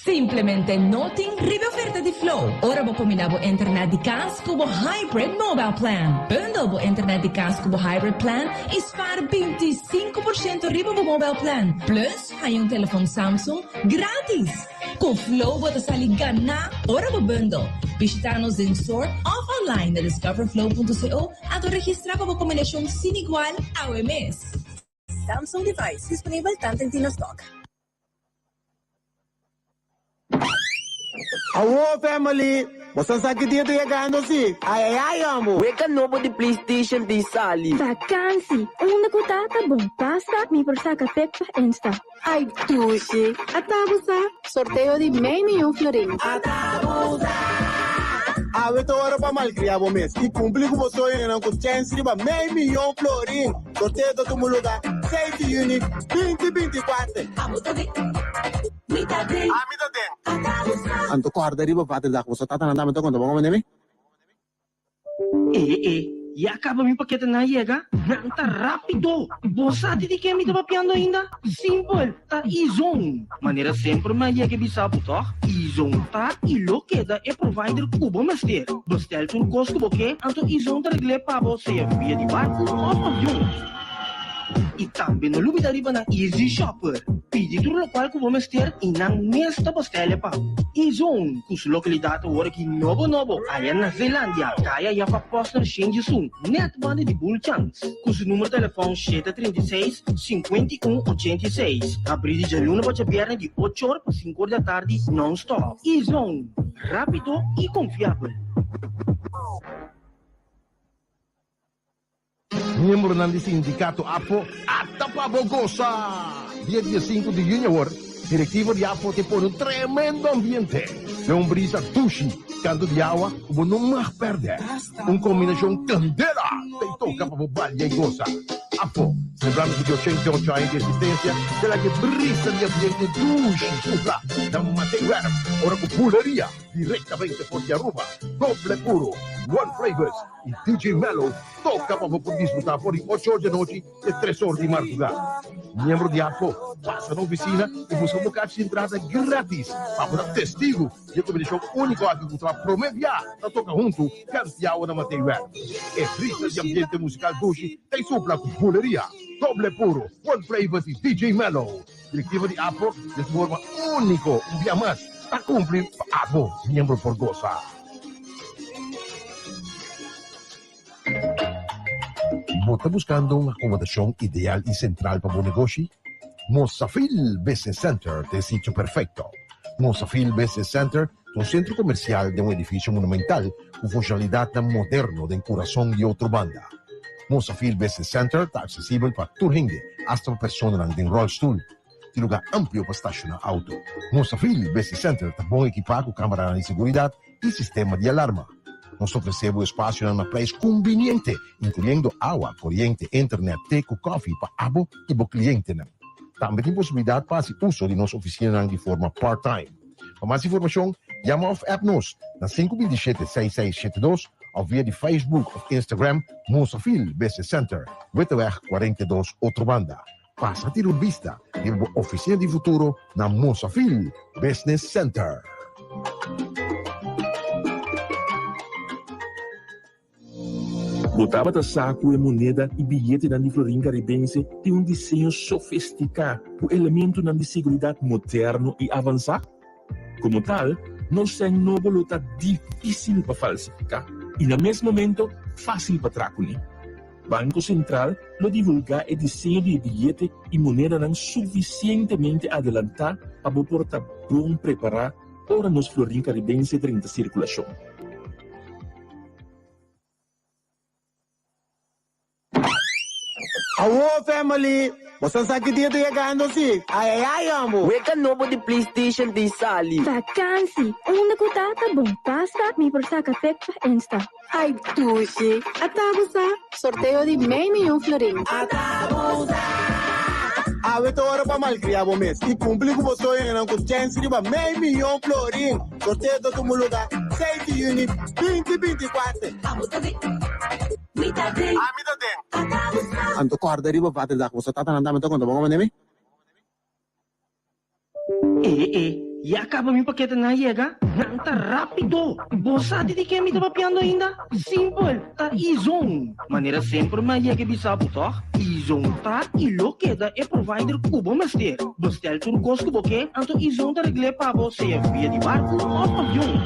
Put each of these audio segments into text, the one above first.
Simplemente no tin riba e oferta di Flow ora bo combina bo internet di cas cu bo Hybrid Mobile Plan. Bundle bo internet di cas cu bo Hybrid Plan y spaar 25% riba bo mobile plan. Plus haña un telefon Samsung gratis! Cu Flow bo ta sali gana ora bo bundle. Bishita nos den store of online na discoverflow.co anto registra pa bo combinacion sin igual awe mes. Samsung device disponibel tanten tin na stock. Awo family, boso sa ki dia ta yegando si? Ay ay ay amo. Weka nobo di PlayStation tin sali. Vakansi! Unda ku ta ta bon pasta mi por saka pek pa Insta. Ay dushi! Ata bo sa? Sorteo di mei miyon florin. Ata bo sa! Awe ta ora pa malkria bo mes i kumpli ku bo soñonan ku chèns riba mei miyon florin. Sorteo ta tuma lugá seis di yüni 2024. Abo ta den. Mi ta den. Ami ta den. Anto kòrda riba vaderdag boso tatanan tambe ta konta bo komende mi? E e, ya kaba mi paketenan a yega? Nan ta rápido! Bo sa di di ken mi ta papiando ainda? Simpel, ta E-Zone! Manera semper mi a yega e bisa bo tòg? E-Zone ta i lo keda e provider ku bo mester. Bestel tur kos ku bo ke, anto E-Zone ta regl'é pa bo sea via di barku òf avion. I tambe no lubida riba nan Easy Shopper. Pidi tur lokual ku bo mester i nan mes ta bostele pa bo. E-Zone, ku su lokalidat awor aki nobo nobo aya na Zeelandia, kaya Jaffa Posner Shenjisun, nèt banda di Bull Chance. Ku su numero telefòn 736, 51, 86. Habrí di djaluna pa djabièrnè di ocho or pa sinku or di atardi nòn-stòp. E-Zone, rápido i konfiabel. Miembronan di sindikato APFO ata pa bo gosa! Dia diesinku di yüni awor, direktiva di APFO te pone un tremendo ambiente den un brisa dushi kantu di awa ku bo no mag pèrdè. Un kombinashon kandela ta i toka pa bo balia i gosa. APFO, selebrando su di 88 aña di eksistensia, ta laga e brisa di ambiente dushi supla na Matei Werf ora ku buleria direktamente for di Aruba, Doble Puro, One Flavors i DJ Mello Toca pa bo por disfruta for di ocho or di anochi te tres or di marduga. Miembro di APFO, pasa na oficina y busca bo kachi di entrada gratis pa bo ta testigo di e combinacion unico aki cu ta prome bia ta toca hunto Cantiago na Matei Werf. E brisa di ambiente musical dushi ta y supla cu Buleria, Doble Puro, One Flavors y DJ Mellow. Directiva di APFO den su forma unico un bia mas ta cumpli pa abo miembro por gosa. Bo ta buskando un akomodashon ideal i sentral pa bo negoshi? Mosafil Business Center ta e sitio perfekto. Mosafil Business Center ta un sentro komersial den un edifisio monumental ku funshonalidatnan moderno den kurason di Otrobanda. Mosafil Business Center ta aksesibel pa tur hende, asta pa personanan den ròlstul. Tin lugar amplio pa stashoná auto. Mosafil Business Center ta bon ekipá ku kameranan di seguridat i sistema di alarma. Nos ta ofresé bo espasionan na prijs kumbiniente, inkluyendo awa, koriente, internet, te ku kòfi pa abo i bo klientenan. Tambe tin posibilidat pa hasi uso di nos ofisinanan di forma part-time. Pa mas informashon, yama òf app nos na 527 6672 òf via di Facebook òf Instagram Mosafil Business Center, Witteweg 42, Otrobanda. Pasa tira un bista riba bo oficina di futuro na Mosafil Business Center. Bo tabata sa ku e moneda i biyetenan di florin karibense tin un diseño sofistiká ku elementonan di seguridat moderno i avansá? Komo tal, nos sèn nobo lo ta difísil pa falsifiká i na mes momento fásil pa tra kuné. Banko Sentral lo divulgá e diseño di e biyete i monedanan sufisientemente adelantá pa bo por ta bon prepará ora nos florin karibense drenta sirkulashon. Awo family, boso sa ki dia ta yegando si? Ay ay ay amo! Weka nobo di PlayStation tin sali. Vakansi! Unda ku ta ta bon pasta mi por saka pek pa Insta. Ay dushi! Ata bo sa? Sorteo di mei miyon florin. Ata bo sa! Awe ta ora pa malkria bo mes i kumpli ku bo soñonan ku chèns riba mei miyon florin. Sorteo ta tuma lugá seis di yüni 2024. Abo ta den. Mi ta den. Ami ta den. Ata bo sa! Anto kòrda riba vaderdag boso tatanan tambe ta konta bo komo nemi? E e. ya kaba mi paketenan a yega? Nan ta rápido! Bo sa di di ken mi ta papiando ainda? Simpel, ta Izon! Manera semper mi a yega e bisa bo tòg? Izon ta i lo keda e provider ku bo mester. Bestel tur kos ku bo ke, anto Izon ta regl'é pa bo sea via di barku òf avion.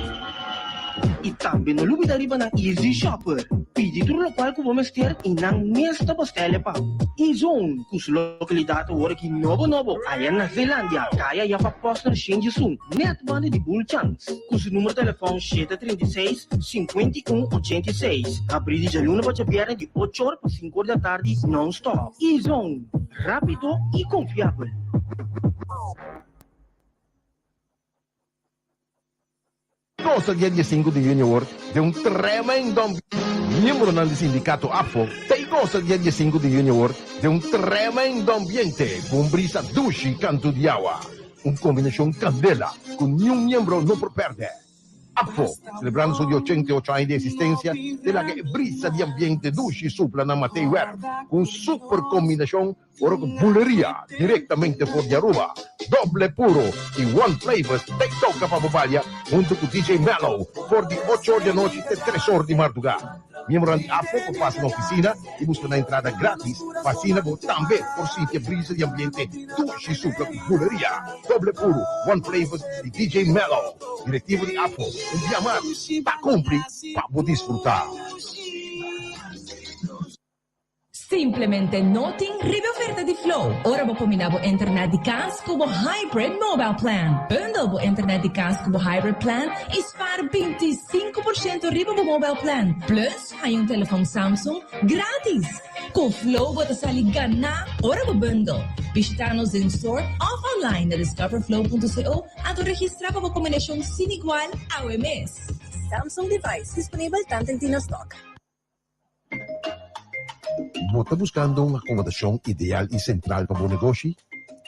I tambe no lubida riba nan Easy Shopper. Pidi tur lokual ku bo mester i nan mes ta bestel e pa bo. Izon, ku su lokalidat awor aki nobo nobo aya na Zeelandia, kaya ya pa Posner Shenjisun, net banda di Bulchans. Ku su numero telefòn 736, 51 86. Habrí di djaluna pa djabièrnè di ocho or pa sinku or di atardi non-stop. Izon, rápido i konfiabel. Gosa dia di e sinku di yüni awor den un tremendo Miembronan di sindikato APFO ta i gosa dia di e sinku di yüni awor den un tremendo ambiente ku un brisa dushi kantu di awa. Un kombinashon kandela ku niun miembro no por pèrdè. APFO, selebrando su di 88 aña di existencia, te laga e brisa di ambiente dushi supla na Matei Werf cu un super combinacion ora cu buleria directamente for di Aruba, Doble Puro y One Flavors te toca pa bo balia hunto cu DJ Mellow for di ocho or di anochi te tres or di marduga. Miembronan di APFO por pasa na oficina y busca nan entrada gratis pa asina bo tambe por sinti e brisa di ambiente dushi supla cu buleria, Doble Puro, One Flavors y DJ Mellow. Directivo di APFO, un bia mas ta cumpli pa bo disfruta. Simplemente no tin riba e oferta di Flow ora bo combina bo internet di cas cu bo Hybrid Mobile Plan. Bundle bo internet di cas cu bo Hybrid Plan y spaar 25% riba bo mobile plan. Plus, haña un telefon Samsung gratis! Cu Flow bo ta sali ganá ora bo bundle. Bishita nos den store of online na discoverflow.co anto registra pa bo combinacion sin igual awe mes. Samsung device disponibel tanten tin na stock. Bo ta buskando un akomodashon ideal i sentral pa bo negoshi?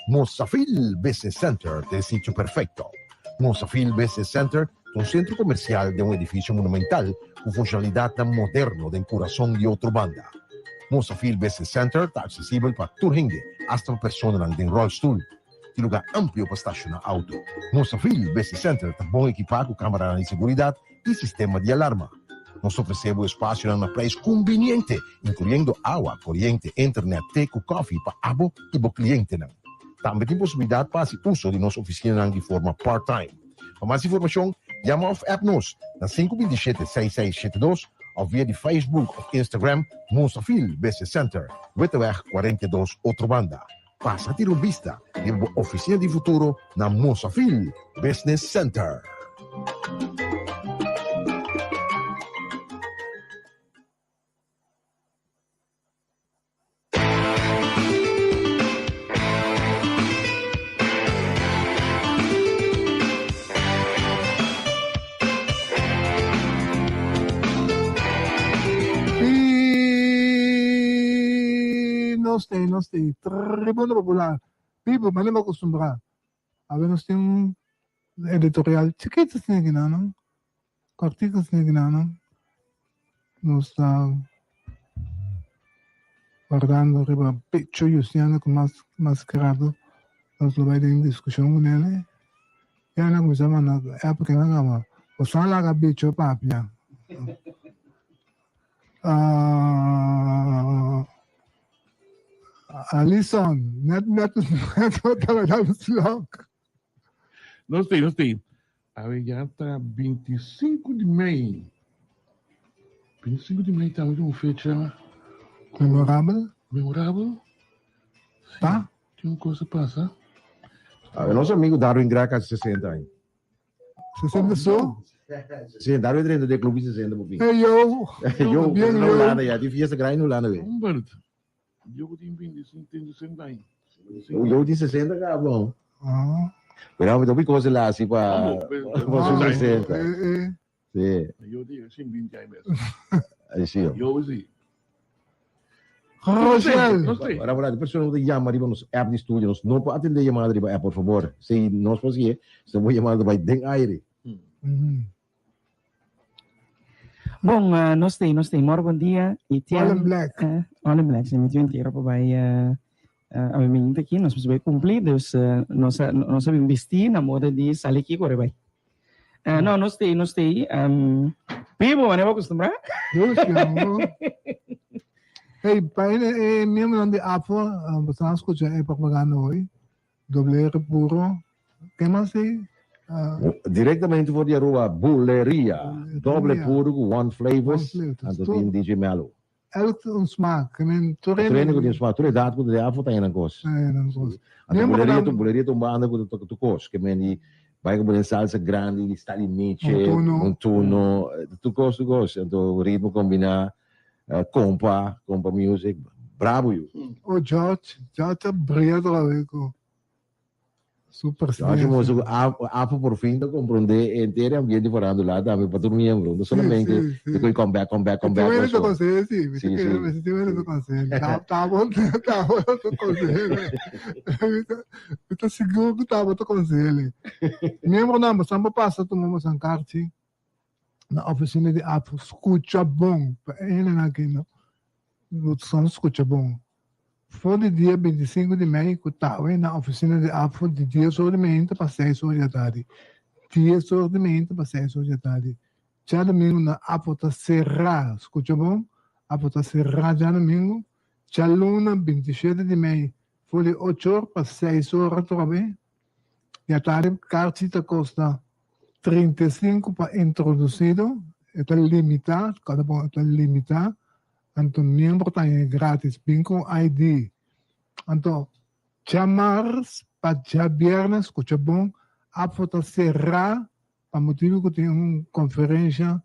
Mosafil Business Center ta e sitio perfekto. Mosafil Business Center ta un sentro komersial den un edifisio monumental ku funshonalidatnan moderno den kurason di Otrobanda. Mosafil Business Center ta aksesibel pa tur hende, asta pa personanan den ròlstul. Tin lugá amplio pa stashoná outo. Mosafil Business Center ta bon ekipá ku kameranan di seguridat i sistema di alarma. Nos ta ofresé bo espasionan na preis kumbiniente, inkluyendo awa, koriente, internet, te ku kòfi pa abo i bo klientenan. Tambe tin posibilidat pa hasi uso di nos ofisinanan di forma part-time. Pa mas informashon, yama òf app nos na 527 6672 òf via di Facebook òf Instagram Mosafil Business Center, Witteweg 42, Otrobanda. Pasa tira un bista riba bo oficina di futuro na Mosafil Business Center. Y nos tin, nos tin Tribuna Popular. Bibo, manera bo acostumbrá. Awe nos tin un editorial chiquito asina aki nan, no? Cortico asina aki nan, no? Nos ta wardando riba Pecho Justiano cu mas mas rato nos lo bay den discusion cu nele. Ya nan cuminsa manda app ke nan kaba. Bo sa laga bicho papia. Ah, Alison, net net net bo tabata slok. Nos tin, nos tin. Awe ya ta 25 di mei. 25 di mei tambe ta un fecha Memorabel? Memorabel? Pa? Tin un cosa pasa. Awe nos amigo Darwin Greg haci 60 aña. 60 so? Sí, Darwin drenta den club di 60 por fin. Hey yo! Yo, Bien, na yo. Hulanda ya, tin fiesta grandi na Hulanda we. Humbert, yo ku tin 25, tin 60 aña. Yo tin 60 caba. Ah. Pero mi topi cosa la así pa Amo, pero- pa su Ah, 60. Eh, eh. Sí. Yo digo, sin 20 años. Ahí sí. Yo sí. Rochelle. No sé. Ahora, ahora, persona ku ta yama riba nos app di studio, nos no por atendé yamada riba app, por favor. Si nos por sigue, si no por yamada bai den aire. Mhm. Bon, uh, nos tei, nos tei. Moro bon dia. All in black. All in black, si, mi tin entero pa bai uh, Awe mainta aki nos mester bai cumpli, dus nos a nos a bin bisti na moda di sali aki core bai. No, nos t'ei, nos t'ei. Pibo, manera bo acostumbra. Dios, yo. Hey, pa e, e miembronan di APFA, bo ta scucha e propaganda hoy. Doble R puro. Ke mas ei? Directamente for di Aruba, Buleria. Doble puro cu one flavors. Anto tin DJ Mello. Elk un smaak. Ke men tur hende. Tur hende ku tin smaak. Tur edat ku ta den afo ta hende nan kos. Ta hende nan kos. Anto buleria ta buleria ta un banda ku ta toka tur kos. Ke men di bai ku pone salsa grandi di stali miche. Montuno. Montuno. Tur kos tur kos. Anto ritmo kombiná. Kompa kompa music. Bravo yu. Oh George, George a bria trawe ku. Su presidencia. George Mozo, AFO por fin ta comprende henter e ambiente farandula tambe pa tur miembro, no solamente di cu come back, come back, come back. Mi tin wende ta consehe si, mi tin wende ta consehe. Tabo, tabo ta consehe. Mi ta sigur cu tabo ta consehe. Miembronan, bosan por pasa tuma bosan karchi na oficina di AFO. Scucha bon, pa e hendenan aki no, bosan scucha bon. For di dia 25 di mei ku tawe na ofisina di APFO di dies or di meinta pa seis or di atardi. Dies or di meinta pa seis or di atardi. Djadumingu na APFO ta será. Skucha bon, APFO ta será djadumingu. Djaluna 27 di mei for di ocho or pa seis or atrobe di atardi. Karchi ta kosta 35 pa introdusido. E ta limitá, kòrda bon, e ta limitá. Anto miembro ta haña gratis bin ku ID. Anto djamars pa djabièrnè skucha bon APFO ta será pa motibu ku tin un konferensha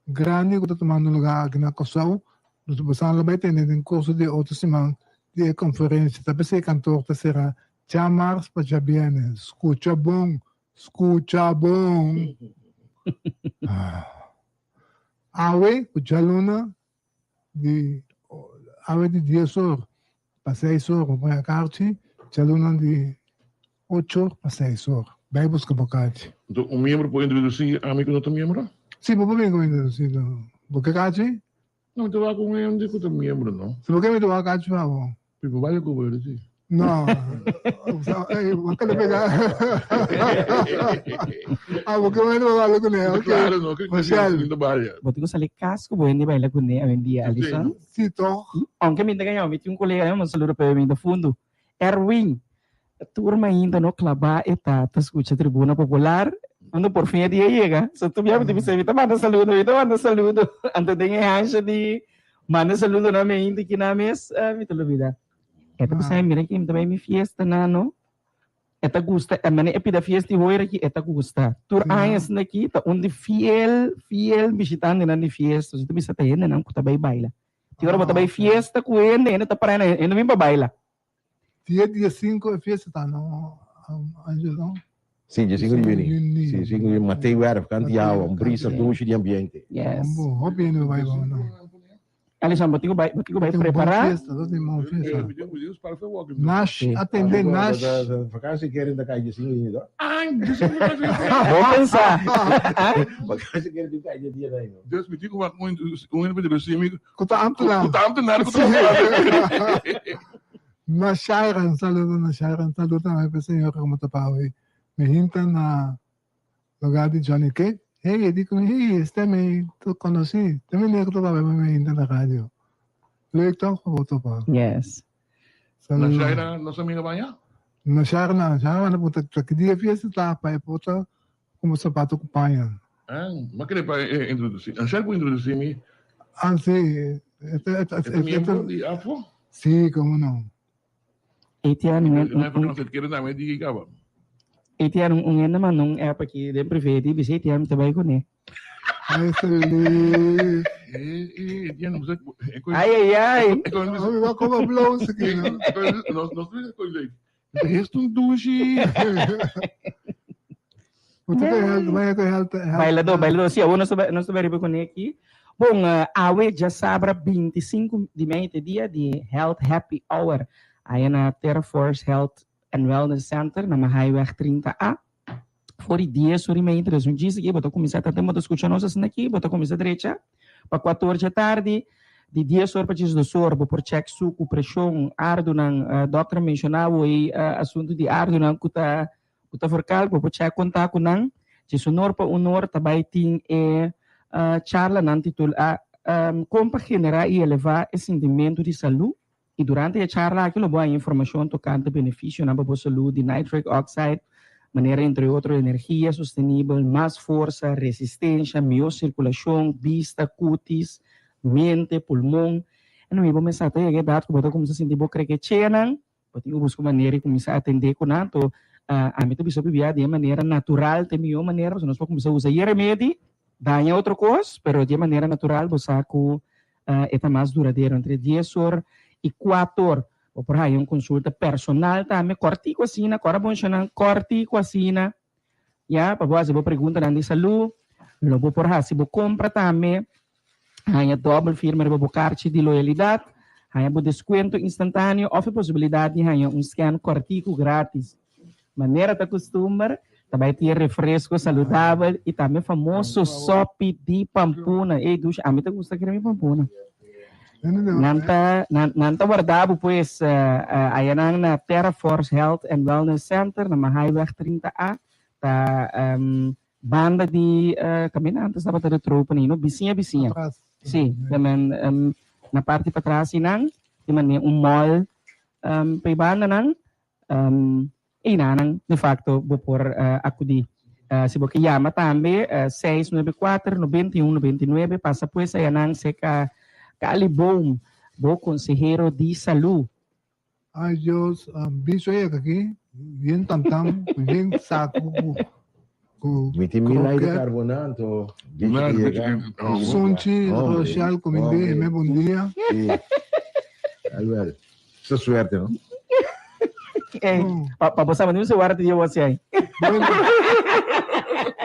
grandi ku ta tumando lugá aki na Kòrsou. Nos bosan lo bai tende den kurso di e otro siman di e konferensha. Ta p'esei kantor ta será djamars pa djabièrnè. Skucha bon, skucha bon. Awe ku djaluna di awe di dies or pa seis or bo pone a karchi, djaluna di ocho or pa seis or. Bai buska bo karchi. Enton un miembro por introdusí ami ku no ta miembro? Si, bo por bin ku introdusí. Bo ke karchi? No, mi ta wak un hende ku ta miembro no. Si bo ke mi ta wak karchi pa bo. Mi por baila ku bo si. No. Bo ke pega. Ah, bo ke wende bo baila kuné. Ok. Claro no, ke Michelle. mi ta baila. Bo tin ku sali kas ku bo hende baila kuné awendia, Alison. Si toch. Aunke mi ta gaña, mi tin un kolega, mi saludo pa e, mi ta fundu. Erwin, tur mainta no klabá e ta ta skucha Tribuna Popular, unda por fin e dia yega. So tur bia mi ta bisa, mi ta manda saludo, mi ta manda saludo. Anto den e hansha di manda saludo na mainta kina mes, mi ta lubida. E ta bisa, mira aki, mi ta bai mi fiesta na no. E ta gusta, e manera e pida fiesta i hoyer aki, e ta gusta. Tur aña asina aki ta un di fiel, fiel bishitantenan di fiesta. So ta bisa ta hendenan ku ta bai baila. Tin ora bo ta bai fiesta ku hende, hende ta para hende, hende bin pa baila. Dia dia sinku e fiesta ta no, Angelo? Si, dia sinku di yüni. Si, sinku di yüni. Matei Werf, kant di awa, un brisa dushi di ambiente. Yes. Bo, hopi hende bai bo no. Alison, bo tin ku bai, bo tin ku bai prepara. Bon fiesta, bo tin bon fiesta. Nash, atende Nash. Vakantie keren ta kai dia sinku di yüni, to? Bo pensa. Vakantie keren tin kai dia dia na no. Dus mi tin ku wak un un hende pa introdusi mi. Ku ta ambtenaar. Ku ta ambtenaar ku ta ambtenaar. Na Shaira, un saludo na Shaira, un saludo tambe pa e señora ku mi ta pa awe. Mi hinta na lugar di Johnny Cake. Hey, e di ku mi, hey, este mi ta konosí. Te meneer ku ta papia pa mi hinta na radio. Leuk toch pa bo topa. Yes. Na Shaira nos amiga baña? Na Shaira na, Shaira manda punta ki dia fiesta ta pa e por ta Como sapato cu paña. Ah, ma kere pa e introduci. Anshel por introduci mi. Ah, si. E ta, e ta, E ta miembro di AFO? Si, como no. Etienne, un, un, un, un, kere na me digi caba. Etienne, un, un hende manda un app aki den privé di bisa Etienne mi ta bai kuné. Ay, feliz. Eh, eh, Etienne, Ay, ay, ay. Mi va como blows aki, no? Nos, nos, nos, Esto un dushi. Bailador, bailador. Si, awor nos ta nos ta bai riba kuné aki. Bon, awe djasabra 25 di mei ta e dia di Health Happy Hour aya na Terra Force Health and Wellness Center na Mahaiweg 30 A. For di dies ora i mei tres un djis aki bo ta kuminsá ta tempu bo ta skucha nos asina aki bo ta kuminsá drecha pa kuator dje tardi. Di dies or pa 12 or bo por check suku, preshon, ardunan. Dokter a menshoná bo e asuntu di ardunan ku ta ku ta verkalk, bo por check konta ku nan. Diesunor pa unor ta bai tin e charlanan titulá Kon pa generá i elevá e sintimentu di salú. I durante e charla aki lo bo haña informashon tokante benefisionan pa bo salú di nitric oxide, manera entre otro energia sostenibel, mas forsa, resistensha, mihó sirkulashon, bista, kutis, mente, pulmon. Anyway, bo mester ta yega edat ku bo ta kuminsá sinti bo krekechenan, bo tin ku buska un manera di kuminsá atendé ku nan. Anto, ami ta bisa hopi bia di e manera natural ta e mihó manera, pasobra nos por kuminsá usa e remedi, daña otro kos, pero di e manera natural bo sa ku E ta mas duradero, entre dies or i kuator. Bo por haña un konsulta personal tambe, kòrtiku asina, kòrda bon shonnan, kòrtiku asina, ya, pa bo hasi bo preguntanan di salú. Lo bo por hasi bo kompra tambe, haña dòbel firma riba bo karchi di loyalidat, haña bo deskuento instantáneo òf e posibilidat di haña un skèn kòrtiku grátis. Manera ta kustumber, ta bai tin refresko saludabel i tambe famoso sopi di pampuna. Ey dushi, ami ta gusta kere mi pampuna. Nan ta, nan, nan ta warda bo pues ayanan na Terra Force Health and Wellness Center na Mahaiweg 30 A. Ta banda di kaminda antes tabata de tropen ei, no? Bisiña, bisiña. Sí, na parti patras einan tin manera un mall pa e bandanan. Einanan de facto bo por acudi. Si bo ke yama tambe seis nuebe kuater 91 99 pasa pues ayanan cerca Cali Boom, bo consehero di salud. Ay Dios, bicho a yega aki, bien tamtam, bien saco cu cu Mi tin mil aire croquet. carbona anto bicho ta yega. Sunchi, Rochelle, comindé, me bon dia. Sí. Alwel. Esta suerte, no? Ey, pa, pa bo sabe, ni un se warda di yo así. Bueno,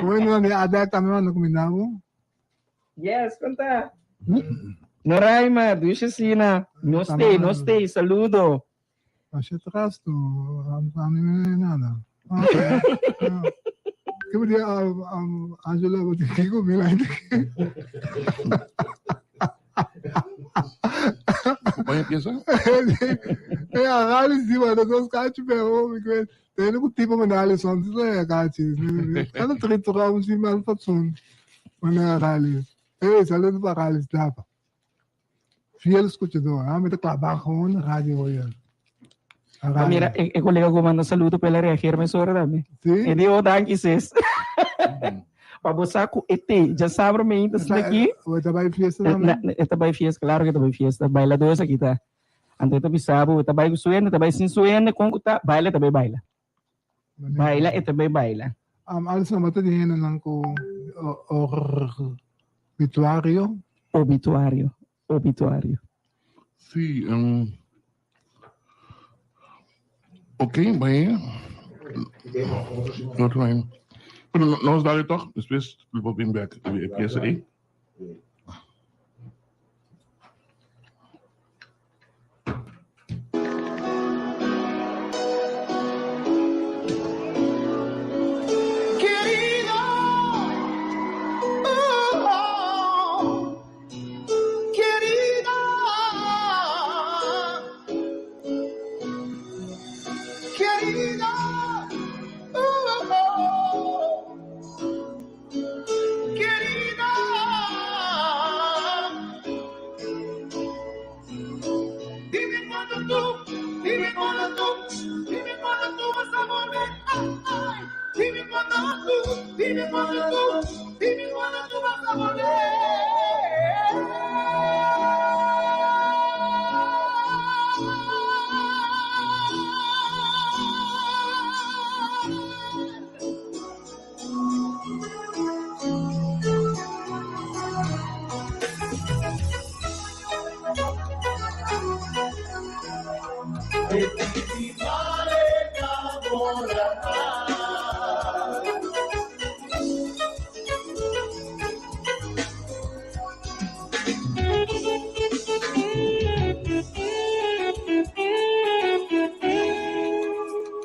bueno, mi Adek tambe manda comindá bo. Yes, conta. Noraima, dushi asina. No stay, no stay, saludo. Hacia atrás tu, a mí me nada. Okay. Ke bo dia Angela bo tin kiko mi la Compañía piensa? Eh, agali si mano dos cachi pero mi kwe. Tene ku tipo mandali son si le cachi. Kada tritura un si mal fatsun. Mana agali. Eh, saludo pa agali dapa. Fiel escuchador, ah, mi ta clava gewoon radio hoor. Ah, mira, e colega ku manda saludo pa el a reageer mesora tambe. Sí? E di, oh, danki sis. Pa bo sa ku e te, dja sabra mi ainda esaki aki. E ta bai fiesta tambe? E ta bai fiesta, claro ku e ta bai fiesta. Bailador esaki ta. Anto e ta bisa bo, e ta bai ku su hende, e ta bai sin su hende, kon ku ta, baila e ta bai baila. Baila e ta bai baila. Alison, bo ta di hendenan ku obituario? Obituario, obituario. Sí, ok, bai. Otro bai. Pero nos dale toch, despues lo por bin bek e pieza ei.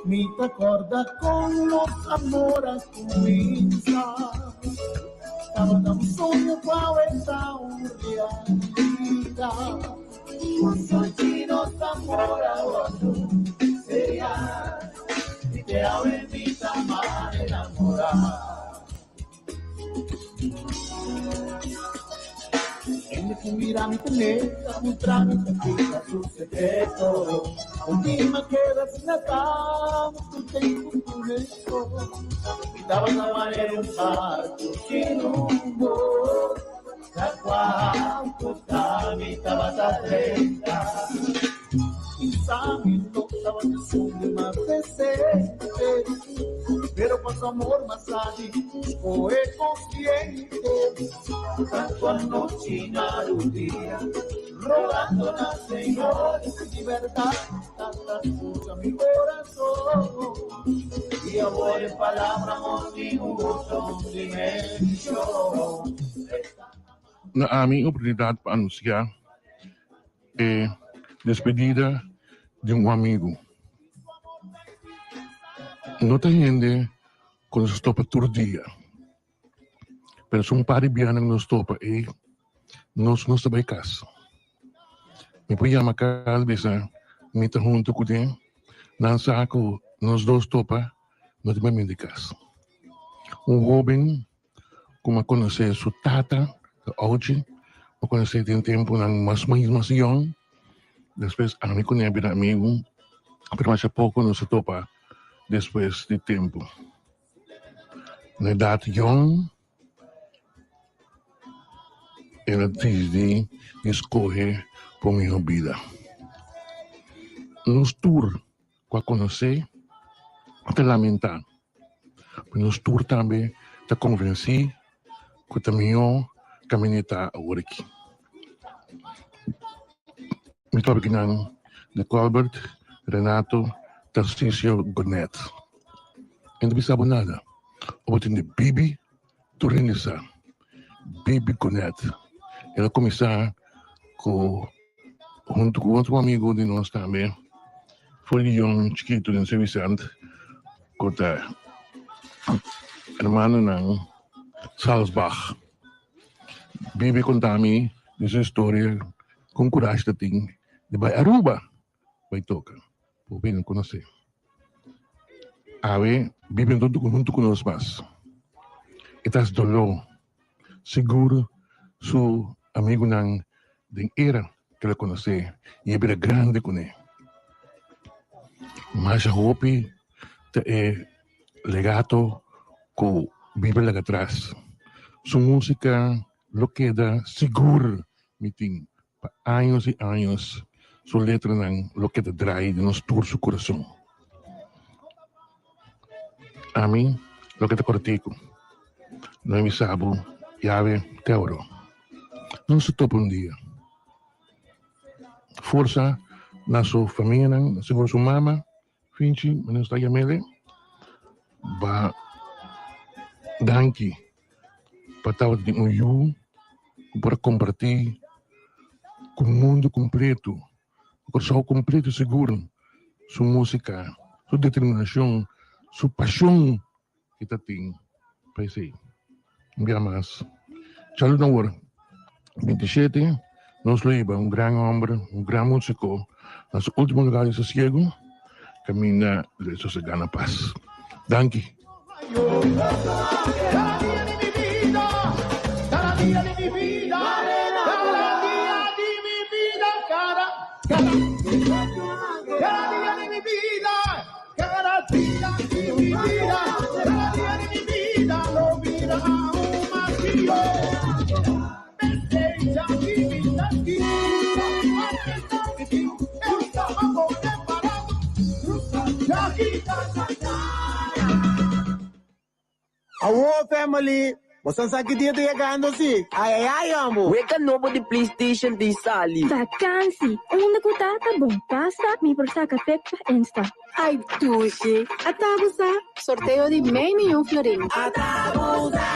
Mi ta corda con nos amor a cuminsa. Tabata un soño cu awe ta un realidad. Na ami oportunidat pa anunsiá e despedida di un amigu. No ta hende ku nos topa tur dia, pero su un par di bianan nos topa ei nos nos ta bai kas. Mi por yama kas bisa mi ta huntu ku den, nan sa ku nos dos topa no ta bai mindi kas. Un hoben ku mi a konosé su tata ta Ochi, mi a konosé den tempunan mas mas yòn, despues ami ku ne a bira amigu, pero masha poko nos a topa despues di tempu. Na edat yòn el a disidí di skohe pa un mihó bida. Nos tur ku a konosé ta lamentá, pero nos tur tambe ta konvensí ku ta mihó kaminda ta awor aki. Mi ta papia kinan di Colbert Renato Tarcisio Gonet. E no ta bisa bo nada. O bo tin di Bibi tur hende sa. Bibi Gonet. El a kuminsá ku huntu ku otro amigu di nos tambe for di yòn chikitu den San Vicente ku ta hermanonan Salsbach. Bibi konta mi di su historia kon kurashi ta tin di bai Aruba bai toka. Bo bini konosé. Awe Bibi no ta huntu ku nos mas. E ta hasi doló. Sigur su amigunan den era ku el a konosé i a bira grandi kuné. Masha hopi ta e legato ku Bibi a laga atras. Su músika lo keda sigur mi tin pa años i años. Su letranan lo keda drai den nos tur su kurason. Ami lo keda kòrtiku. No e bisa bo yawe te oro. Nos ta topa un dia. Forsa na su famianan, sigur su mama. Finchi, mi nos ta yam'ele ba danki pa tabata tin un yu ku por a kompartí ku mundu kompletu, ku Kòrsou kompletu sigur su músika, su determinashon, su pashon ki ta tin pa esei. Un bia mas, Charlie Noor, 27, nos lo hiba un gran homber, un gran musico, na su ultimo lugar di sosiego, caminda lo e sosega na paz. Danki. Awo family, boso sa ki dia ta yegando si? Ay ay ay amo. Weka nobo di PlayStation tin sali. Vakansi! Unda ku ta ta bon pasta mi por saka pek pa Insta. Ay dushi! Ata bo sa? Sorteo di mei miyon florin. Ata bo sa!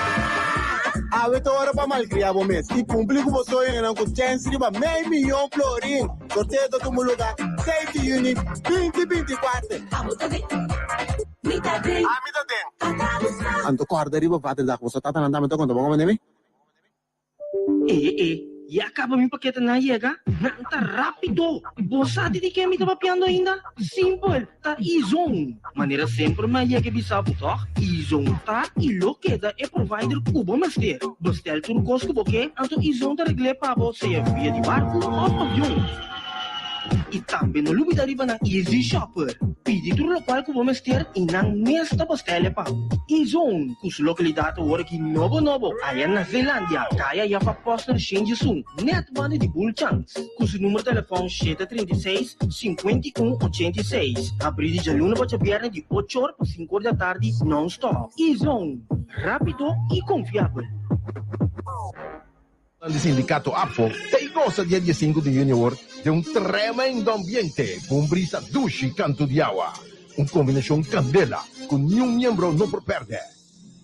Awe ta ora pa malkria bo mes i kumpli ku bo soñonan ku chèns riba mei miyon florin. Sorteo ta tuma lugá seis di yüni 2024. Abo ta den? Mi ta den. Ami ta den. Ata bo sa? Anto kòrda riba vaderdag. Boso tatanan tambe ta konta bo komo nemi? E e. Ya kaba mi paketenan a yega? Nan ta rápido! Bo sa di di ke mi ta papiando ainda? Simpel, ta Izon! Manera semper mi a yega e bisa bo tòg, Izon ta i lo keda e provider ku bo mester. Bestel tur kos ku bo ke, anto Izon ta regl'é pa bo sea via di barku òf avion. I tambe no lubida riba nan Easy Shopper. Pidi tur lokual ku bo mester i nan mes ta bestel e pa bo. Izon, ku su lokalidat awor aki nobo nobo aya na Zeelandia, kaya Jaffa Posner Shenjisun, nèt banda di Bulchans. Ku su numero telefòn 736, 51, 86. Habrí di djaluna pa djabièrnè di ocho or pa sinku or di atardi nòn-stòp. Izon, rápido i konfiabel. Nan di sindicato APFO ta y gosa dia diesinco di juni awor den un tremendo ambiente cu un brisa dushi canto di awa. Un combinacion candela cu niun miembro no por perde.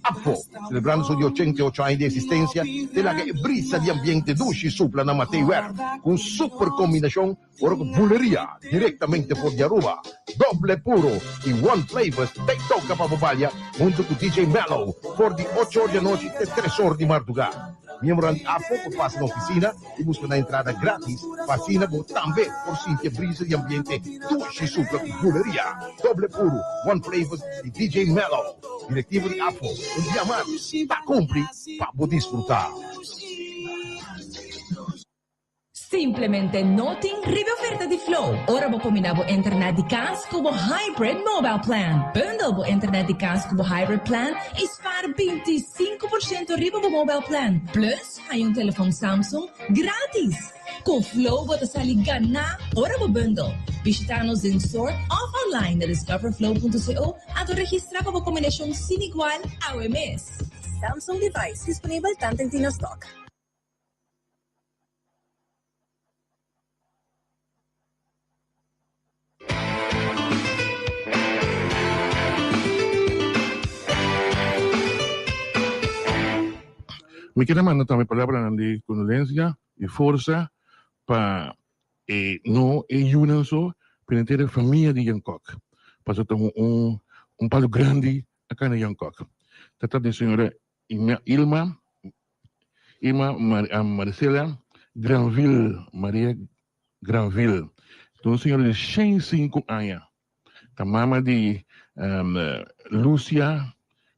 APFO, celebrando su di 88 aña di existencia, te laga e brisa di ambiente dushi supla na Matei Werf cu un super combinacion ora cu buleria directamente for di Aruba, Doble Puro y One Flavors te toca pa bo balia hunto cu DJ Mellow for di ocho or di anochi te tres or di marduga. Miembronan di AFO por pasa na oficina y busca nan entrada gratis pa asina bo tambe por sinti e brisa di ambiente dushi supla cu buleria, Doble Puro, One Flavors y DJ Mellow. Directivo di AFO un dia mas ta cumpli pa bo disfruta. Simplemente no tin riba e oferta di Flow ora bo kombiná bo internet di kas ku bo Hybrid Mobile Plan. Bundle bo internet di kas ku bo Hybrid Plan i spar 25% riba bo mobile plan. Plus, haña un telefòn Samsung grátis! Ku Flow bo ta sali ganá ora bo bundle. Bishitá nos den store òf online na discoverflow.co anto registrá pa bo kombinashon sin igual awe mes. Samsung device disponibel tanten tin na stock. Mi kere manda tambe palabranan di kondolensia i forsa pa e no e yunan so, pero henter e famia di Jan Kok. Pasobra ta un un palu grandi aka na Jan Kok. Ta trata di señora Ilma Ilma Maricela Granville Maria Granville ta un señora di 105 aña ta mama di Lucia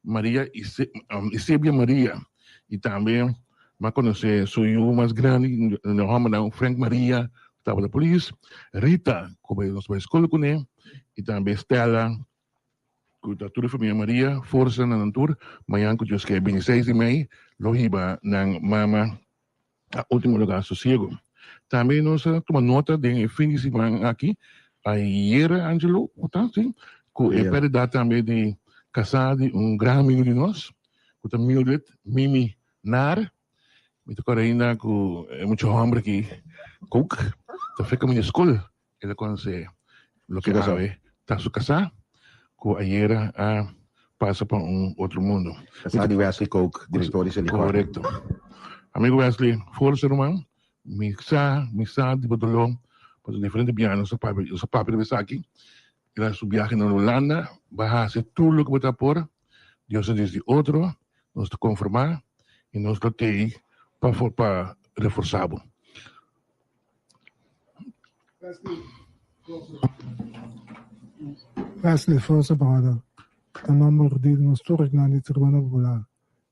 Maria Isebia Maria y tambe m'a conoce su yu mas grandi hombernan Frank Maria cu tabata polis Rita cu nos bai school cune y tambe Stella Ku ta tur e famia Maria forsa na nan tur. Mañan ku Dios ke bini seis di mei lo hiba nan mama a ultimo lugar sosiego. Tambe nos a tuma nota den e fin di siman aki, ayer Angelo, ku ta si, ku e perdida tambe di kasá di un gran amigo di nos, ku ta Mildred Mimi Naar. Mi ta kòrda ainda ku e mucha hòmber aki, Kook, ta feka mi na skol. El a conoce loke awe ta su casá, cu ayera a pasa pa un otro mundo. Casá di Wesley Kook, director di Selikor. Correcto. Amigo Wesley, forsa ruman. Mi sa, mi sa di bo dolor, pasobra diferente biaha nos a papia, nos a papia riba esaki. El a su biahe na Hulanda, bo a haci tur loke bo ta por. Dios a dici otro, nos ta conforma y nos lo tei pa pa reforsa bo. Wesley Forsa brother ta nomber di nos tur esnan di Tribuna Popular.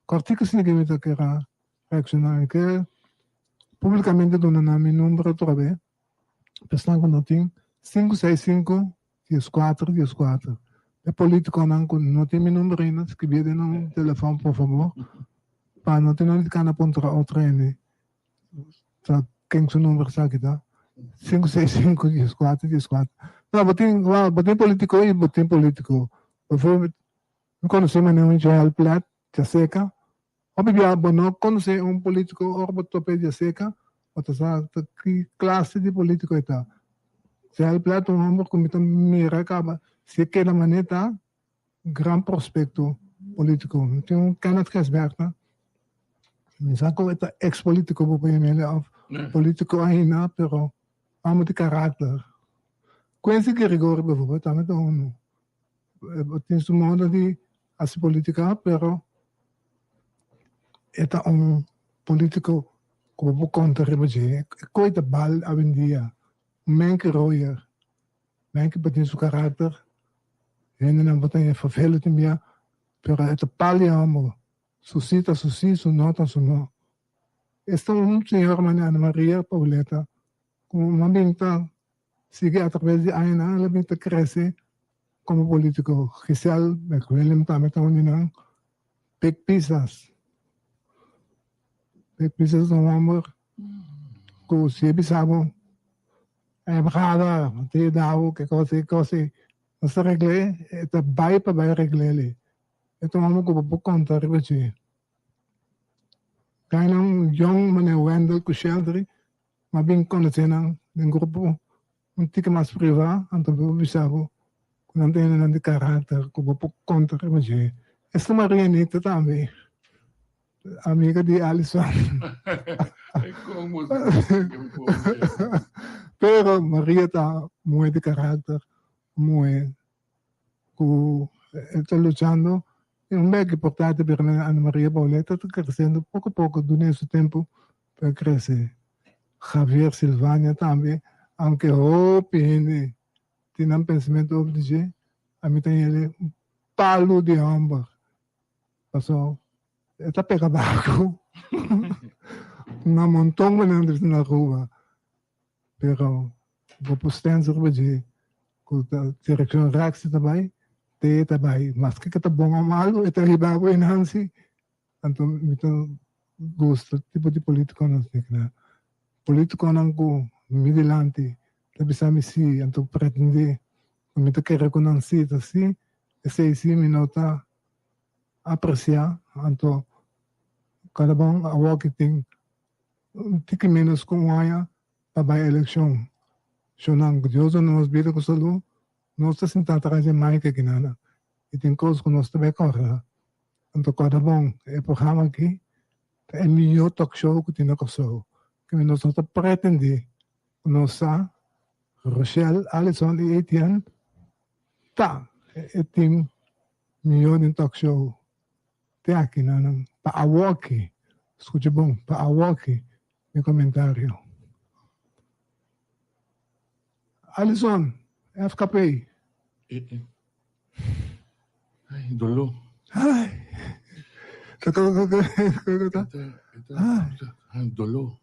Kòrtiku si mi ta kera reakshoná mi ke publikamente duna nan mi number otra be pa esnan ku no tin sinku seis sinku dies kuater dies kuater. E politikonan ku no tin mi number ainda skribié den nan telefòn por fabor pa no tin nan di kana puntra otro hende. Ta ken su number esaki ta? Sinku seis sinku dies kuater dies kuater. No, bo tin, wou, bo tin politiko i bo tin politiko. Bijvoorbeeld, mi konosé manera un Joel Plet djaseka. Hopi bia bo no konosé un politiko ora bo topa e djaseka, bo ta sa ta ki klase di politiko e ta. Joel Plet ta un homber ku mi ta mira kaba si e keda manera e ta, gran prospecto politico. Mi tin un Kenneth Gijsbertha, mi sa cu e ta ex politico bo por yam'e of politico ainda, pero homber di karakter. Quincy Girigorie bijvoorbeeld tambe ta uno. E tin su modo di haci politica, pero e ta un politico. ku bo por konta riba dje. E koi ta bal awendia. Un menke royer. Menke por tin su karakter. Hendenan por ta haña fervelo tin bia, pero e ta pal di hòmber. Su sí ta su sí, su no ta su no. Esta un señora manera Ana Maria Pauleta ku a bin ta sigui atraves di añanan el a bin ta krese komo polítiko. Giselle McWilliam tambe ta un di nan. Pik Pisas. Pik Pisas ta un hòmber ku si e bisa bo e brada te yuda bo ke kos ei kos ei nos ta regl'é e ta bai pa bai regl'é. E ta un hòmber ku bo por konta riba dje. Gainan yong manera Wendell ku Sheldry m'a bin konosé nan den grupo un tiki mas privá, anto bo por bisa bo ku nan ta hendenan di karakter ku bo por konta riba dje. Esta Marianita tambe, amiga di Alison. Pero Maria ta muhé di karakter, muhé ku e ta luchando i un bek importante pero Ana Maria Pauletta ta creciendo poco poco dune su tempo pa crece. Javier Silvania tambe aunke hopi hende tin nan pensamento over di dje ami ta yele un palu di homber paso e ta pega barco na monton manera di na Aruba. Pero bo por stens riba dje ku ta direkshon rèks e ta bai, te e ta bai. Maske ke ta bon o malu e ta riba bo einan si. Anto mi ta gusta tipo di politikonan asina. Politikonan ku mi dilanti ta bisa mi si, anto pretendé ku mi ta kere ku nan si ta si, esei si mi no ta apresiá. Anto kada bon awor ki tin Un tiki ménos ku un aña pa bai elekshon. Shonnan, ku Dios duna nos bida ku salú, nos ta sintá tras di e mic aki nana i tin kos ku nos ta bai kòrda. Anto kòrda bon, e programa aki ta e mihó talk show ku tin na Kòrsou. Kende nos no ta pretendé ku nos sa, Rochelle, Alison i Etienne ta e team mihó den talk show. Te aki nan pa awoki, skucha bon, pa awoki mi komentario. Alison, FKP. Ay, doló. Ay. Ay, doló.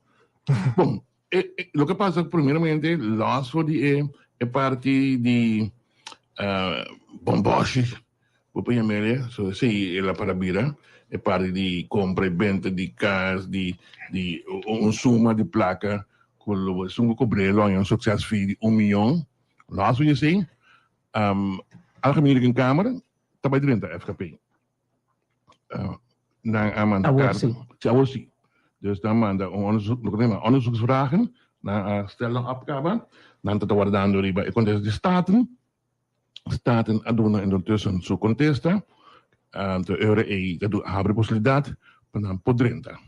Bon, loke pasa primeramente, los for di e parti di bomboshi. Bo por yam'e so esei el a para bira e parti di compra y benta di cas di di un suma di placa cu lo esun cu cobr'e lo haña un success fee di un miyon lo haci esei Algemeen Rekenkamer ta bay drenta FKP nan a manda Awor carta si. Si awor si dus nan manda un onderzoek loke nan yama onderzoeksvragen nan a stel nan op caba nan ta wardando riba e contesta di Staten. Staten a duna intussen su contesta, anto e ora ei ta habri posibilidad pa nan por drenta.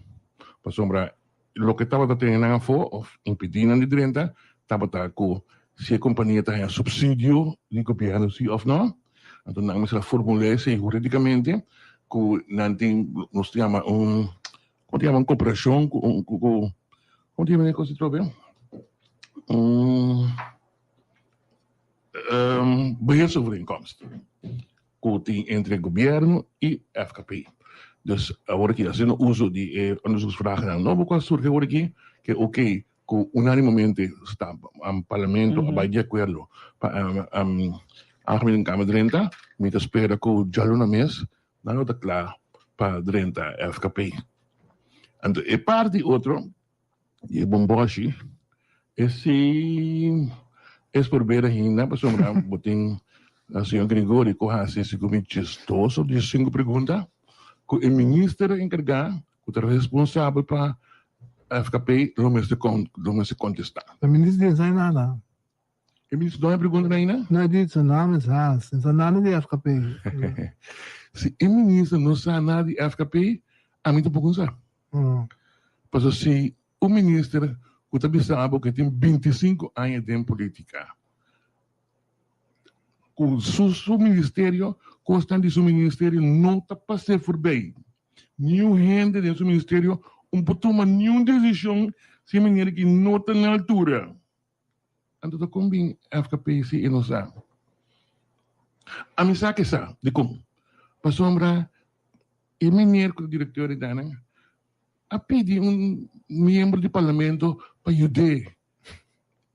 Pasobra loke tabata tene nan afo of impidi nan di drenta tabata cu si e compania ta haya subsidio di gobierno si of no. Anto nan mester a formula esey huridicamente cu nan tin nos ta yama un, como ta yama un cooperacion cu cu como ta yama e cos atrobe? Un. Beheersovereenkomst ku tin entre gobièrnu i FKP. Dus awor aki hasiendo uso di e onderzoeksvragennan nobo ku a surgi awor aki ke oke ku unánimamente sta parlamento a bai di akuerdo pa Algemene Kamer drenta, mi ta spera ku djaluna mes nan lo ta kla pa drenta FKP. Anto e parti otro di e bomboshi esei es por ber ainda pasobra bo tin señor Gregorio ku hasi segun mi chistoso di sinku pregunta ku e minister enkargá ku ta responsabel pa FKP lo mester lo mester kontestá. E minister di esei nada. E minister no a pregunta ainda? No e di su naam es Haas, e sa nada di FKP. Si e minister no sa nada di FKP, ami tampoko no sa. Pasobra si un minister ku ta bisa bo ku e tin bintisinko aña den politika, ku su su ministerio, kosnan di su ministerio no ta pas'é forbei. Niun hende den su ministerio. Un por tuma niun desishon si e manera ki no ta na altura. Anto ta kon bin FKP si e no sa? Ami sa ke sa. Dikon? Pasobra e meneer ku ta direkteur di danan a pidi un miembro di parlamento pa yud'é.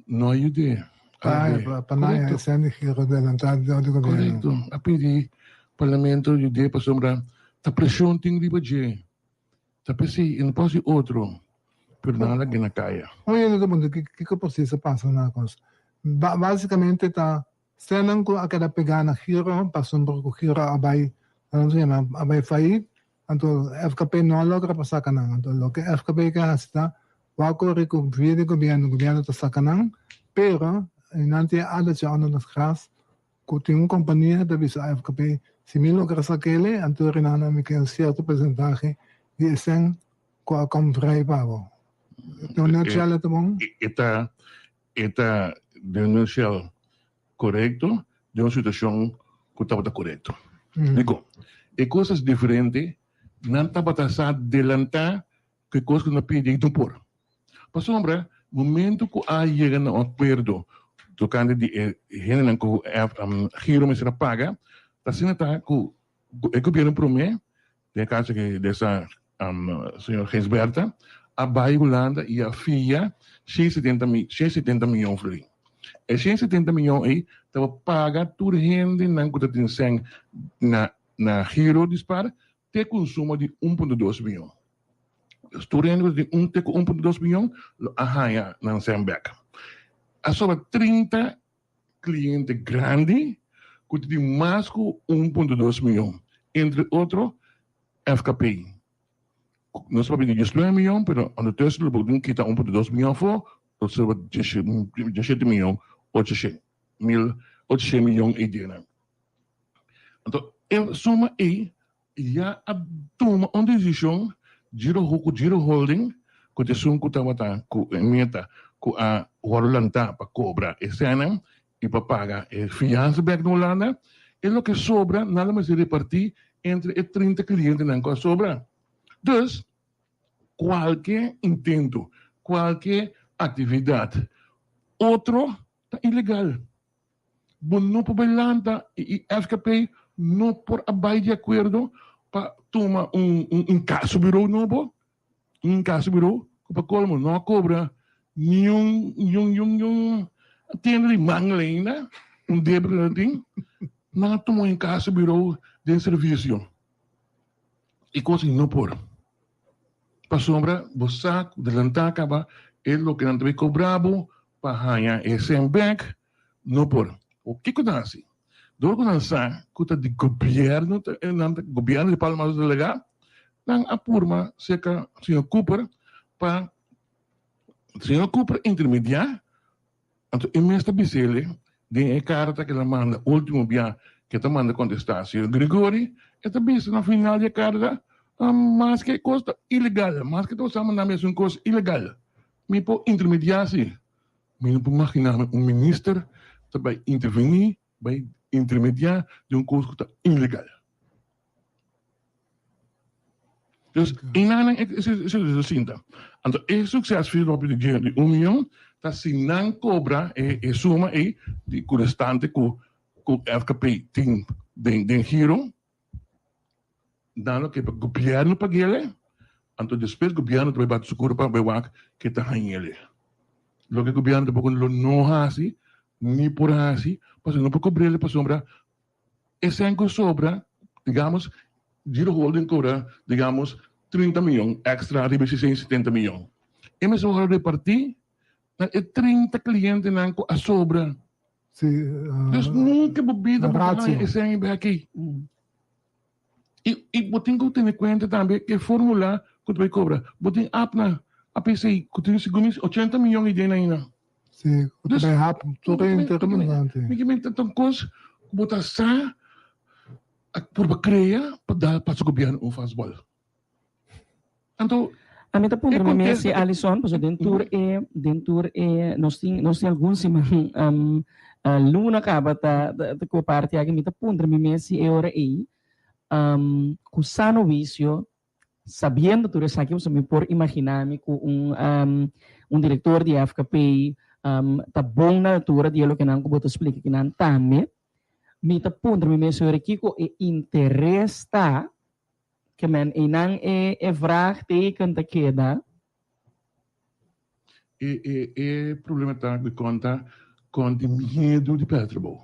No a yud'é. Pa nan esei giro adelantá di gobierno. Korekto. A pidi parlamento yud'é pasobra ta preshon tin riba dje. Ta p'esei e no por hasi otro, pero nan a lag'é na kaya. Un hende ta puntra kiko presis a pasa na kos. Básikamente ta sènnan ku a keda pegá na Giro pasobra ku Giro a bai, nan ta yama, a bai fayit, anto FKP no a logra pa saka nan. Anto loke FKP ke hasi ta wak kore ku via di gobièrnu, gobièrnu ta saka nan, pero nan tin e addertje onder het gras Ku tin un kompania ta bisa AFKP, si mi logra sak'ele, anto Renana mi ke un sierto persentahe di e sèn ku a kom vrij pa bo. Den un nutshell e ta bon? E ta e ta den un nutshell korekto den un situashon ku tabata korekto. Dikon? E kos es diferente, nan tabata sa delantá ku e kos ku nan a pidi no por. Pasobra momento ku a yega na un akuerdo tokante di e hendenan ku Giro mester a paga, ta asina ta ku e gobierno promé, den e kaso aki di esa señor Gijsbertha, a bai Hulanda i a fia 670 miyon florin. E 670 miyon ei tabata paga tur hendenan ku ta tin sèn na Giro di spar te ku un suma di 1.2 miyon. Dus tur hende ku tin un te ku 1.2 miyon lo a haña nan sèn bèk. A sobra 30 kliente grandi ku ta tin mas ku 1.2 miyon, entre otro FKP. Nos papia di 19 miyon, pero ondertussen lo bo tin kita 1.2 miyon afó, lo sobra 17 miyon 800 mil, 800 miyon ei denan. Anto e suma ei ya a tuma un desishon Giro ku Giro Holding ku ta esun ku tabata ku e meta ku a wòrdu lantá pa kobra e sènnan i pa paga e fiansa bèk na Hulanda, e loke sobra nan lo mester repartí entre e 30 klientenan ku a sobra. Dus kualke intento, kualke aktividat otro ta ilegal. Bo no por bai lanta i FKP no por a bai di akuerdo pa tuma un inkasobureau nobo, un inkasobureau ku pa kolmo no a kobra niun niun niun niun tenda di mangel ainda, un debe ku nan tin, nan a tuma un inkasobureau den servisio. E kos ei no por. Pasobra bo sa ku delantá kaba e loke nan ta bai kobra bo pa haña e sèn bèk no por. O kiko nan hasi? Dor ku nan sa ku ta di gobièrnu ta nan ta gobièrnu di Palma ta delegá, nan a purma serka señor Cooper pa señor Cooper intermediá, anto e mes ta bis'ele den e karta ku el a manda último bia ku e ta manda kontestá señor Gregory, e ta bisa na final di e karta, maske e kos ta ilegal, maske ta usá manda mi hasi un kos ilegal, Mi por intermediá si. Mi no por maginá mi un minister ta bai intervení, bai intermediá den un kos ku ta ilegal. Dus einan e situacion sinta. Anto e succes fee lopi di dje di un miyon ta si nan cobra e suma ei di ku restante ku ku FKP tin den den giro. Nan lo ke pa gobierno pag'ele, anto despues gobierno ta bai bati su kurpa bai wak ke ta hañ'ele. Loke gobierno tampoko lo no hasi, ni por hasi, pasobra no por kobr'ele pasobra e sèn ku sobra, digamos, Giro Holding kobra, digamos, 30 miyon èkstra riba e 670 miyon. E mester wòrdu repartí na e 30 klientenan ku a sobra. Sí, Dus nunca bo bida bo ta haña e sèn bek ei. I i bo tin ku tene kuenta tambe ke formula ku ta bai kobra. Bo tin appnan APC ku tin segun mi 80 miyon i den ainda. Sí, ku ta bai hap tur e interesante. Mi ke menta ta un kos ku bo ta sa a purba krea pa dal pa su gobièrnu un fastball. Anto Ami ta puntra e mi mes si kontesta Alison, pasobra den tur e den tur e nos tin nos tin algun siman um, luna kaba ta ta ku e parti aki mi ta puntra mi mes si e ora ei um, ku sano wisio. Sabiendo tur esaki pasobra mi por imagina mi ku un un direktor di FKP ta bon na altura di e lokenan ku bo ta splika kinan tambe. Mi ta puntra mi mes ora kiko e interes ta ke men einan e e vraagteken ta keda. E e e problema ta ku kon ta kon tin miedu di pèrdè trabou.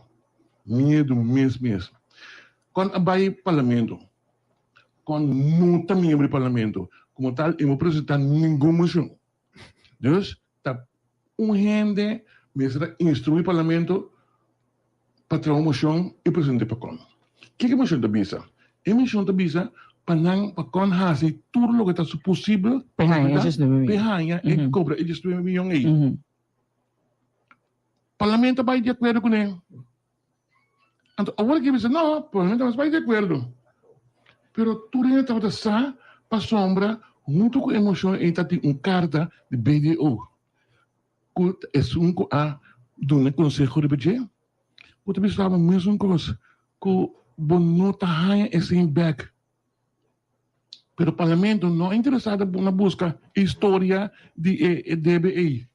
Miedu mes mes. Kon a bai parlamento, kon no ta miembro di parlamento, komo tal e no presentá ningun moshon. Dus ta un hende mester a instruí parlamento pa traha un moshon i present'é pa kon. Kiko e moshon ta bisa? E moshon ta bisa pa nan pa kon hasi tur loke ta su posibel Pa e haña e diesnuebe pa e haña e kobra e diesnuebe miyon ei. Parlamento a bai di akuerdo kuné. Anto awor aki bisa no, parlamento a bai di akuerdo. Pero tur hende tabata sa pasobra huntu ku e moshon ei ta tin un karta di BDO. Ku ta esun ku a duna konseho riba dje? Bo ta bisa bo mesun kos ku bo no ta haña esei bèk. Pero parlamento no a interesá na buska e historia di e debe ei.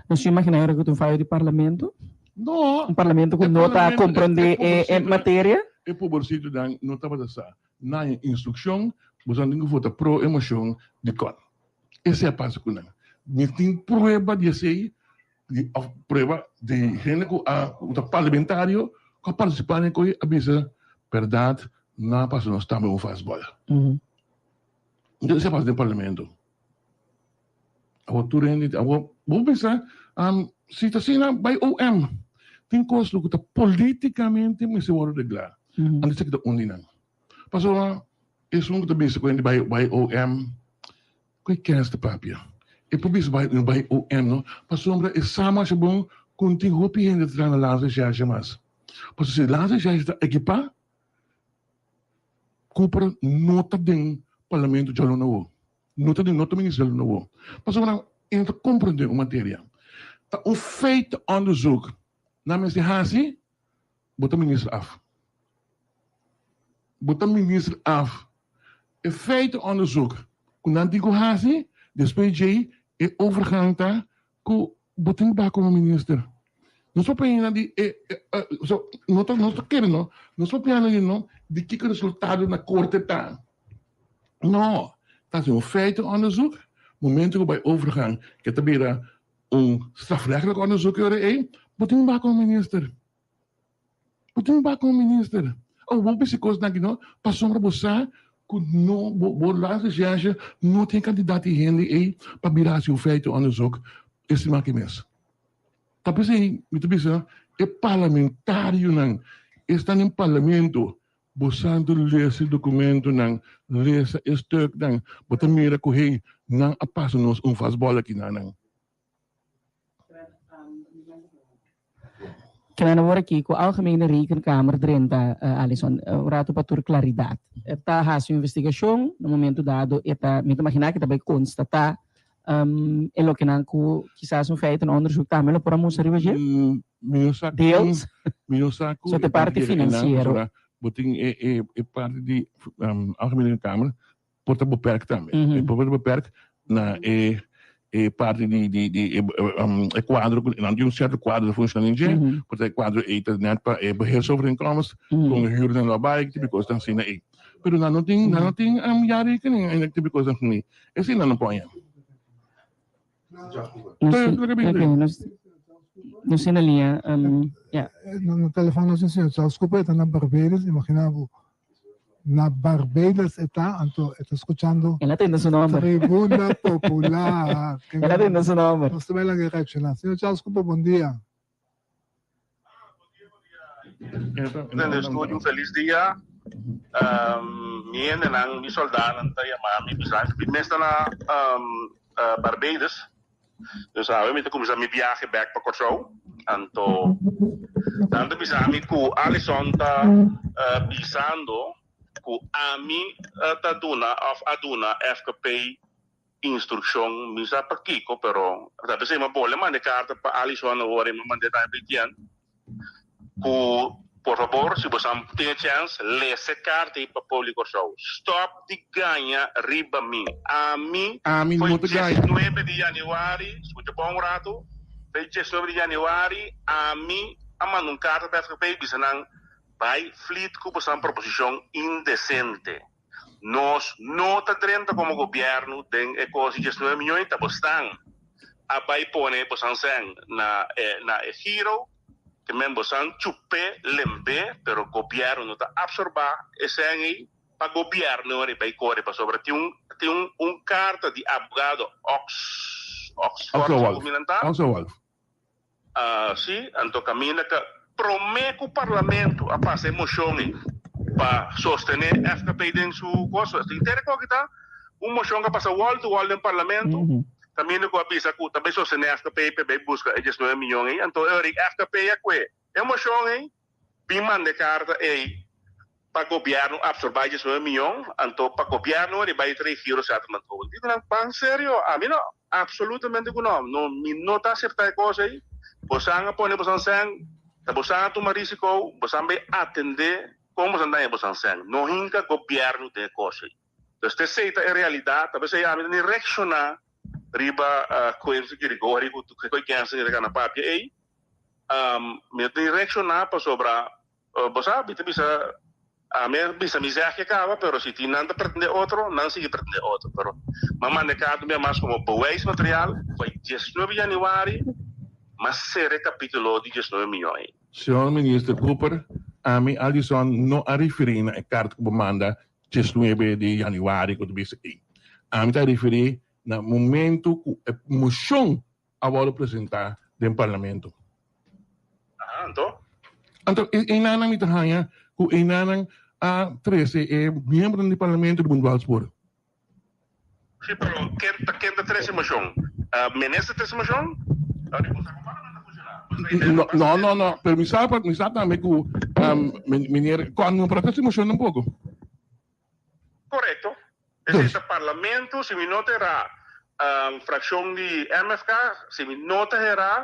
Nos ta imaginá ora ku ta un fayo di parlamento? No. Un parlamento ku no ta komprondé e materia? E poborsitonan no tabata sa. Nan e instrukshon, boso nan tin ku vota pro e moshon dikon. Esei a pasa ku nan. Mi tin prueba di esei, di òf prueba di hende ku a ku ta parlamentario ku a partisipá den koi a bisa bèrdat nan a pasa nos tambe un fastball. Enton esei a pasa den parlamento. Awor tur hende awor bo bisa si ta asina bai OM. Tin kos ku ta politikamente mester wòrdu reglá. Anto esaki ta un di nan. Pasobra esun ku ta bisa ku hende bai bai OM, ku e kens ta papia. E por bisa bai bai OM no, pasobra e sa masha bon ku no tin hopi hende ta traha na Landsrecherche mas. Pasobra si Landsrecherche ta ekipá, Cooper no ta den parlamento djaluna awor. No ta den, no ta minister djaluna awor. Pasobra e no ta komprendé un materia. Ta un feitenonderzoek nan mester hasi. Bo ta minister af. Bo ta minister af. E feitenonderzoek ku nan tin ku hasi, despues djei e overgang ta ku bo tin ku baha komo minister. Nos por papia di e, so no ta nos ta kere no, nos por papia di no di kiko resultado na korte ta. No, ta hasi un feitenonderzoek, momento ku bai overgang ke ta bira Un strafrechtelijk onderzoek e ora ei, bo tin un bak como minister. Bo tin un bak como minister. Awor bo bisa e kosnan aki no, pasobra bo sa ku no, bo, bo landsrecherche no tin e kantidat di hende ei pa bira hasi un feitenonderzoek estima aki mes. Ta p'esei mi ta bisa e parlamentarionan, esnan den parlamento, Bo santu lesa e dokumentonan, lesa e stuknan, bo ta mira ku hey, nan a pasa nos un fastball aki na nan. Kende awor aki ku Algemene Rekenkamer drenta, Alison, un ratu pa tur klaridat. E ta hasi un investigashon, na momento dado e ta, mi ta imaginá ku e ta bai konstatá e lokenan ku kisas un feitenonderzoek tambe lo por a mustra riba dje? Mi no sa Deels? Mi no sa ku So ta e parti finansiero. Pasobra bo tin e e e parti di Algemene Rekenkamer por ta beperk tambe. E por ta beperk na e e parti di di di e e kuadro ku nan tin un sierto kuadro ta funshoná den dje, por ta e kuadro ei ta nèt pa e beheersovereenkomst kon e huurnan lo a bai, tipo kosnan asina ei. Pero nan no tin nan no tin jaarrekening en tipo kosnan asina ei. Esei nan no poña. Nos tin na liña, ya. Na telefòn nos tin señor Charles Cooper, e ta na Barbados, imagina bo, na Barbados e ta, anto e ta skuchando El a tende su nomber. Tribuna Popular. El a tende su nomber. Nos ta bai laga e reakshoná. Señor Charles Cooper, bon dia. Den estudio un felis dia. Mi hendenan, mi soldanan ta yama mi bisa mi mes ta na Barbados. Dus awe mi ta kuminsá mi biahe bèk pa Kòrsou. Anto nan ta bisa mi ku Alison ta bisando ku ami ta duna òf a duna FKP instrukshon mi sa pakiko pero ta p'esei mi a bole manda e karta pa Alison awor i mi a mand'é tambe pa Etienne ku. Por fabor, si bosan tin e chèns, lesa e karta ei pa pueblo di Kòrsou. Stòp di gaña riba mi. Ami Ami foi no ta gaña. 19 di yanüari, skucha bon un ratu, foi 19 di yanüari ami a manda un karta pa FKP bisa nan bai flit ku bosan proposishon indesente. Nos no ta drenta komo gobièrnu den e kos di 19 miyon i ta bosnan a bai pone bosan sèn na e na e giro. Te men bosan chup'é lemb'é, pero gobièrnu no ta apsorbá e sèn ei pa gobièrnu riba ei kore, pasobra tin un tin un un karta di abogado Ox Oxford Oxo ku Wolf, mi nan ta. Oxo Wolf. Sí, anto kaminda ka promé ku parlamento a pasa e moshon ei pa sostené FKP den su kos, inter e koki ta un moshon ku a pasa wòl tu wòl den parlamento, Kaminda ku a bisa ku ta bai sostené FKP pa e bai buska e diesnuebe miyon ei, anto e ora FKP a kue e moshon ei, bin manda e karta ei pa gobièrnu apsorbá e diesnuebe miyon, anto pa gobièrnu ora e bai trae giro settlement over. Di nan, ban serio? Ami no, absolutamente ku no, no, mi no ta aseptá e kos ei. Bosan a pone bosan sèn, ta bosan a tuma risiko, bosan bai atendé kon bosan daña bosan sèn. No hinka gobièrnu den e kos ei. Dus t'esei ta e realidat, ta p'esei ami ta ni reakshoná riba Quincy Girigorie ku ku e gènster ta gana papia ei. Mi no ta ni reakshoná pasobra bo sa mi ta bisa ami a bisa mi zegje kaba pero si tin nan ta pretendé otro nan sigui pretendé otro pero mi a manda e karta un bia mas komo bewijsmateriaal ku e diesnuebe yanüari mi a sera e kapítulo di diesnuebe miyon ei. Señor Minister Cooper, ami Alison no a referí na e karta ku bo manda diesnuebe di januari ku ta bisa ei. Ami ta referí na momento ku e moshon a wòrdu presentá den parlamento. Aha, anto? Anto einanan mi ta haña ku einanan a trese e miembronan di parlamento di Bundwalspoor. Sí, pero ken ta ken ta trese moshon? Minister trese moshon? No, no, no, no, pero mi sa, mi sa tambe ku meneer Con no por a trese moshon tampoco. Korekto. Esei ta parlamento, si mi no ta erá, frakshon di MFK, si mi no ta erá,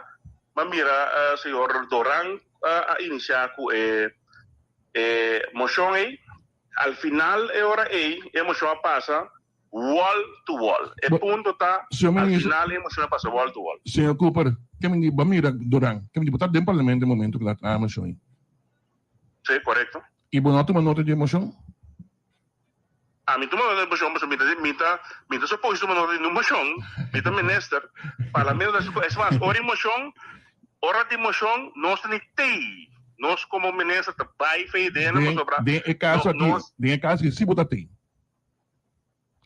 m'a mira señor Doran a inisiá ku e moshon ei. Al final e ora ei e moshon a pasa wall to wall. E punto ta Señor al Minister. final e moshon a pasa wall to wall. Señor Cooper, ke mi di bo a mira Duran, ke mi di bo ta den parlamento e momento ku nan a traha e moshon ei. Sí, korekto. I bo no a tuma nota di e moshon? Ami tuma nota di e moshon pasobra mi ta mi ta mi ta suposi tuma nota di un moshon, mi ta minister, parlamento ta supo es mas ora e moshon ora di moshon nos ta ni tei. Nos como minister ta bay VDN Den, pasobra den e caso no, aki, nos den e caso aki si bo ta tin.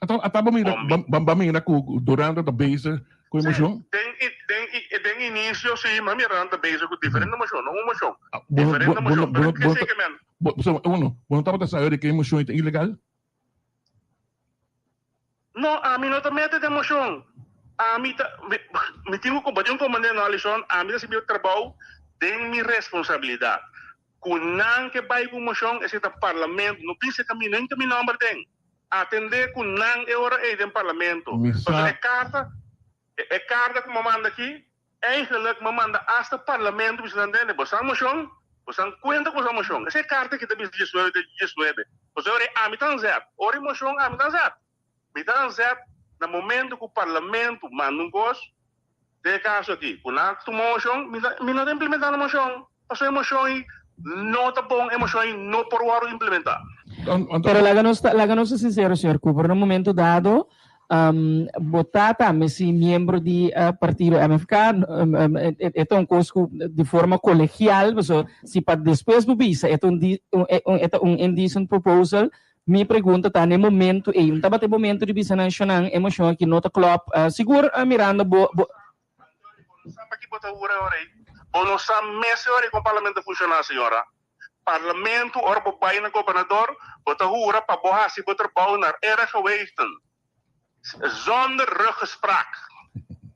Ata, ata bo mira, Bon, ba, ba, ba mira cu Dorando ta bezig cu e Sí, mocion? den, den, den inicio sí, ma mira nan ta bezig cu diferente mocion, no un mocion, Ah, bo, bo, diferente bo, mocion, bo, pero bo, ke bo, seke men? bo, so, uno, bo no tabata sabi di cu e mocion ta ilegal? No, ami no ta mete den mocion. Ami ta, mi, mi tin cu, bo tin cu comprende no, Alison, ami ta haci mi trabou den mi responsabilidad. Cu nan ke bay cu mocion, esey ta parlamento, no bisa cu ami, no hinca mi nomber den. Atende cu nan e ora ey den parlamento. Mi Pasobra sa. e carta, e carta cu mi a manda aki, Eigenlijk m'a manda hasta parlamento bisa nan tende, boso a mocion, boso a cuenta cu boso a mocion. Esey carta ki ta bisa diesnuebe de diesnuebe. Pasobra ora ami ta anzet, ora e mocion ami ta anzet. Mi ta anzet na momento cu parlamento manda un cos, den e caso aki, cu nan a tuma un mocion, mi ta mi no ta implementa na mocion. Pasobra e mocion ey no ta bon, e mocion ey no por wordo implementa. Pero laga nos ta laga nos ta sincero señor Cooper, na un momento dado bo ta tambe si miembro di partido MFK, e ta un cos cu di forma colegial, paso si pa despues bo bisa e ta un e ta un indecent proposal, mi pregunta ta na e momento ey, no tabata e momento di bisa nan shonnan e mocion aki no ta klop, sigur mirando bo bo. Bo no sa pa ki bo ta hura e ora ey, bo no sa mes e ora ey con parlamento ta funciona señora. Parlamento, ora bo bai na gobernador, bo ta hura pa bo hasi bo trabou naar ere geweten, zonder ruggespraak.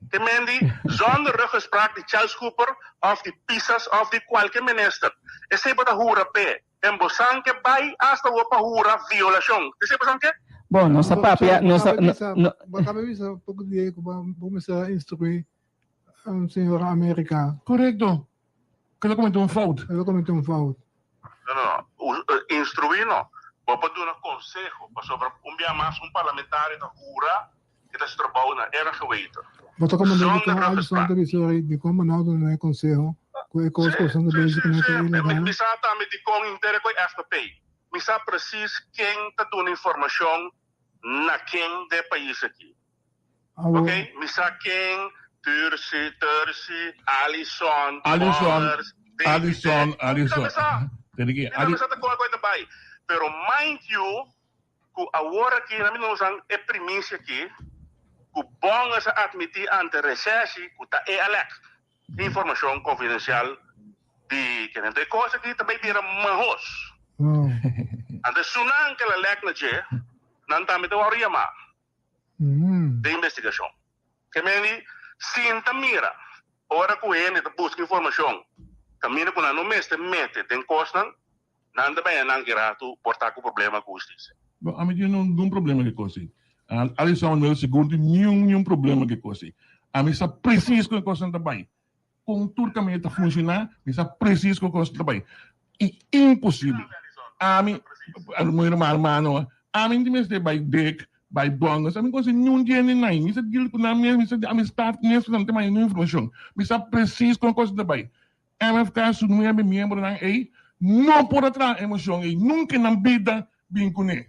Te men di zonder ruggespraak di Charles Cooper of di Pisas of di kualke minister. Esei bo ta hura p'e. En bo san ke bai asta bo pa hura violashon. Esei bo san ke? Bon, nos ta papia, nos ta, no, no. Bo kaba bisa poko dia ku bo kuminsá instruí un señora Amerika. Korekto. Ku el a kometé un fout. El a kometé un fout. No, no, no. Instruí no. Bo por duna konseho, pasobra un bia mas un parlamentario ta hura e ta strobou na erg geweten. Bo ta komand'é dikon Alison ta bisa ori dikon bo no duna e konseho ku e kos ku boso ta bezig kuné ta ilegal? Mi sa tambe dikon inter e koe FPP. Mi sa presis ken ta duna informashon na ken den e pais aki. Ok, mi sa ken, Tursi, Tursi, Alison, Alison, Bongers, David, Alison, Mi Alison. tambe sa. Tende ki, Mi tambe sa ta kon e koe ta bai. Pero mind you, ku awor aki na mi no usan e primisia aki ku Bongers a admiti ante recherche ku ta e a lek informashon konfidensial di kende. Enton e kos aki ta bai bira mahos. Anto esunnan ke la lek na dje, nan tambe ta wòrdu yamá den investigashon. Ke meni sinta mira ora ku hende ta buska informashon kaminda ku nan no mester mete den kosnan, Nan ta baña nan ki ratu por ta ku problema ku hustisia. Bon, ami tin ningun problema ku e kos ei. Alison Manuel sigur tin niun niun problema ku e kos ei. Ami sa presis kon e kosnan ta bai. Kon tur kaminda ta funshoná, mi sa presis kon e kosnan ta bai. I imposibel. Ami, mi hermano, hermano, ami no tin mester bai dek, bai bongos, ami no konosi niun di hende nai. Mi sa deal ku nan mes, mi sa amistad mes ku nan, mi ta manda niun informashon. Mi sa presis kon e kosnan ta bai. MFK su nuebe miembronan ei no por a traha e mocion ei nunca nan bida bin cune.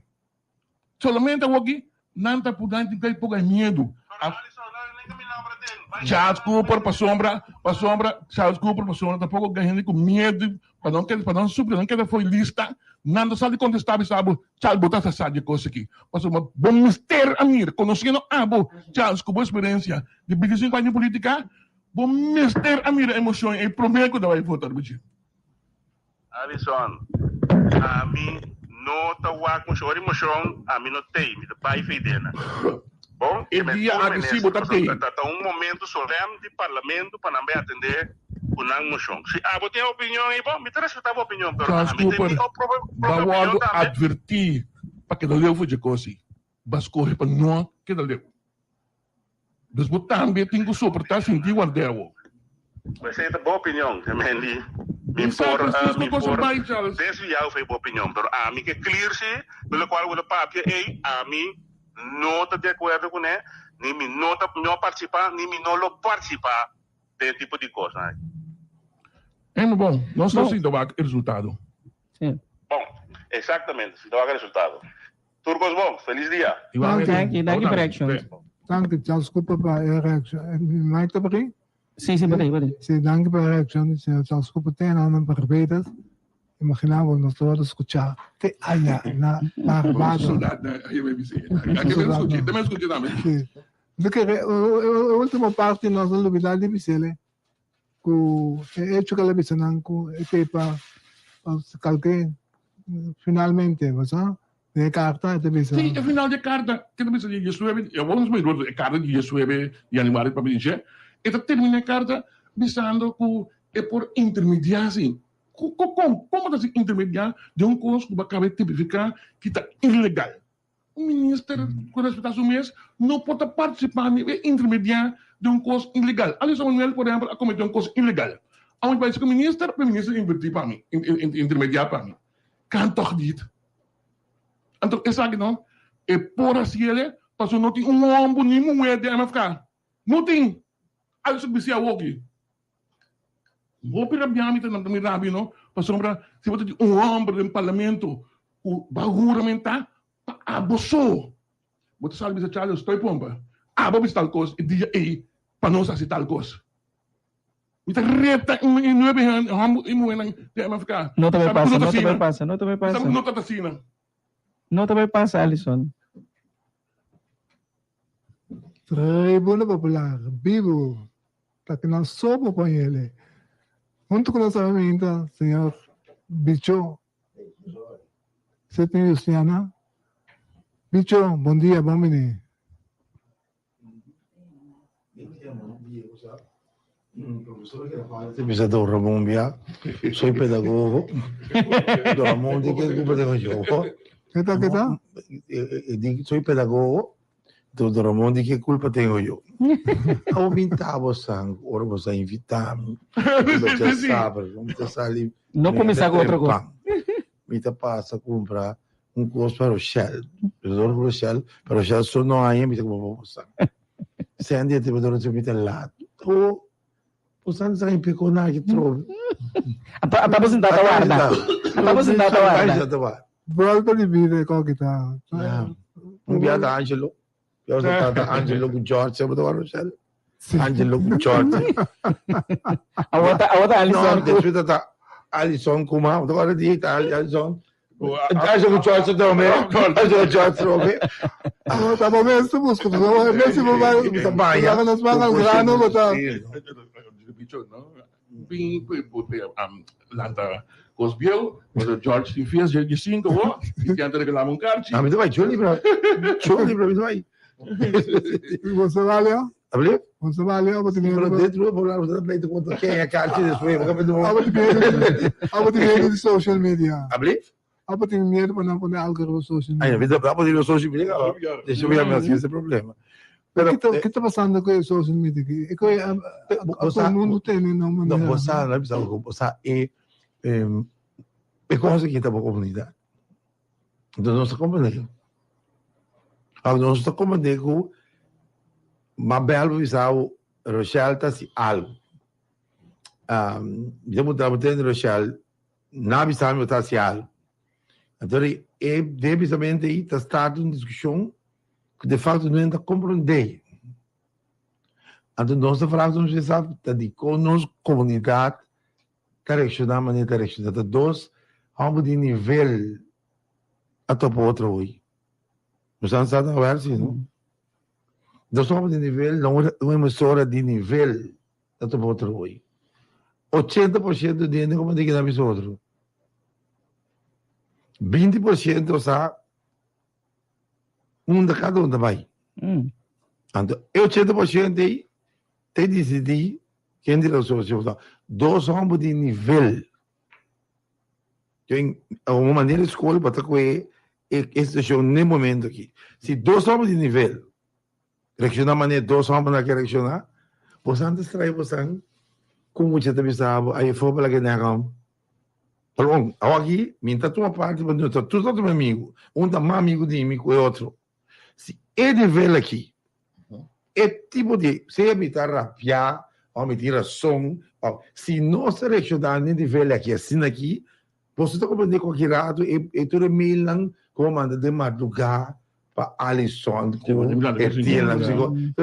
Solamente awoki nan ta purga nan tin kai poco e miedu. Charles Cooper pasobra pasobra Charles Cooper pasobra tampoco ga hende cu miedu pa nan keda pa nan supli nan keda fo'i lista nan ta sa di contesta bisa bo Charles bo ta sa sa di e cos aki pasobra bo mester a mira conociendo abo Charles cu bo experiencia di 25 aña di politica Bo mester a mira e mocion ei prome cu ta bay vota riba dje. Alison, Ami no ta wak mocion. Ora di mocion, ami no tey. Mi ta bay feidena. Bon, E e men dia tur aki si bo minister, ta tey. pasobra ta un momento solem di parlamento pa nan bay atende cu nan mocion. Si abo tin e opinion ei, bon, mi ta respeta bo opinion, pero Charles ami tin Cooper, mi ba propio opinion wordo tambe. adverti pa keda leu for dje cos ei. Ba scoge pa no keda leu. Dus bo tambe tin ku soportá sinti ward'é awor. Esei ta bo opinion, Mendy. Mi Mi sa por, precies mi kon kos a por bai, Charles. desviá for e bo opinion, pero ami ke clear si, di lokual bo ta papia ei, ami no ta di akuerdo kuné, ni mi no ta no a partisipá, ni mi no lo partisipá den e tipo di kosnan aki. Ey, bon, nos ta sinta wak e resultado. Bon, exactamente, sinta wak e resultado. Tur kos bon, felis dia. Igualmente. Danki, danki pa reaccion. Danki, Charles Cooper pa e reaccion. Mike ta por ahí? Sí, sí, por ahí, por ahí. Sí, danki pa e reaccion di señor Charles Cooper. Te nan Barbados. Imagina bo nos ta scucha te allá na Barbados. Sí. Mi kere, e ultimo parti nos a lubida di bisele ku e hecho ku el a bisa nan ku e tepa pa kalke finalmente bo sa den e karta e ta bisa. Sí, e final di e karta ke ta bisa di diesnuebe, awor nos por e karta di diesnuebe di januari pa binti, e ta termina e karta bisando ku e por intermediá si. Kon? Kon bo ta hasi intermediá den un kos ku bo a kaba di tipifiká ki ta ilegal? Un minister ku respetá su mes no por ta partisipá ni e intermediá den un kos ilegal. Alison Manuel, por ehèmpel, a kometé un kos ilegal. Awe bai ku minister, pa e minister invertí pa mi, intermediá pa mi. Kan tòg dit? Anto esaki no e por hasiel pasobra no tin un hòmber ni muhé den MFK. No tin! Alison bis'é awoki. Hopi rabia mi ta mi rabia no pasobra si bo ta tin un homber den parlamento ku ba huramentá pa abo so bo ta sali bisa Charles estoy pompa abo bisa tal kos e dia ei pa nos hasi tal kos mi ta reta e nuebe homber i muhernan den MFK No ta bai sabi ku pasa, no ta no ta bai asina pasa, no ta bai sabi pasa. ku no ta asina. No ta bai pasa Alison. Tribuna Popular bibu Ta ki nan so por pon yele. Hunto ku nos herramienta, señor Bicho. Sidney Luciana. Bicho, bon dia, bon bini. Bisa don Ramon bia, soy pedagogo. Don Ramon di ke culpa tengo yo? Ke ta, ke ta? Di soy pedagogo. Don Ramon di ke culpa tengo yo? Abo bin ta bo san ora bo sa invita mi. Bo ta sabra, bo ta sali. No cuminsa cu otro cos. mi ta pasa kumpra un kos pa Rochelle. Pero Rochelle, pa Rochelle so no haña, mi ta kumpra pa bosan. Sandy a tipo dor mi ta laat. Oh, bosan sa impiko na aki trobe. Ata ata bosan ta warda. Ata bosan ta warda. Vuelta di vida e koki ta. Un bia ta Angelo. Yo sa tata Angelo ku George, sa bo Rochelle? Angelo ku George. Awor ta awor ta Alison No, despues ta ta Alison kuma, bo ta kòrda di ta Alison. Angelo ku George tambe. Angelo ku George tambe. Awor ta bo mes ta buska, bo mes bo bai. Ta baña. Laga nos ban al grano bo ta. Bicho, no? Bin lanta kos bieu, pasobra George tin fies dje di sinku ho, i tin a regalá mi un karchi. Ami ta bai Choli bro, Choli bro mi ta bai. Bo sa bali ho? Abli? Bo sa bali ho? Bo tin miedu? Pero dentro bo por ta pleito kontra ken e karchi despues. Abo tin miedu, abo tin miedu di social media. Abli? Abo tin miedu pa nan pone algo riba social media. Ay, mi ta abo tin social media kaba. Desha mi yama si ese problema. Pero ke ta pasando ku e social media aki? E ku e a mundu tene na un manera. No, bo sa, laat mi bisa algo, bo sa e e kos aki ta bo komunidat. Entonces nos ta komprende. Ahora nos ta komprende ku Mabel bo bisa bo Rochelle ta hasi algo. Mi ta puntra bo tende Rochelle Na bisa mi bo ta hasi algu. Anto e den bisamente ei ta start un diskushon ku de fakto no ta komprondé. Anto nos ta vraag nos mesaf ta dikon nos komunidat ta reakshoná manera ta reakshoná. Ta dos hòmber di nivel a topa otro hoy. Nos a sa ta wèr si no? Dos hòmber di nivel na un emisora di nivel. Ta topa otro hoy. 80% di hende como di kina bisa otro. 20% sa unda cada un ta bay. Anto e 80% ey te dicidi ken di la socio. Dos homber di nivel. Den un manera di scol bo ta coge e situacion n'e momento aki. Si dos homber di nivel. Reacciona manera dos hombernan ke reacciona. Bosan ta strai bosan ku mucha ta bisa bo ay for pa laga nega Perdon, awor aki mi ta tuma parti pa nos tur ta mi amigu. Un ta mas amigu di mi ku e otro. Si e nivel aki, e tipo di, sea mi ta rabia of mi tin rason, of si nos ta reacciona na e nivel aki asina aki, boso ta comprende ku aki rato e tur e mailnan ku bo manda den madruga pa Alison ku Etienne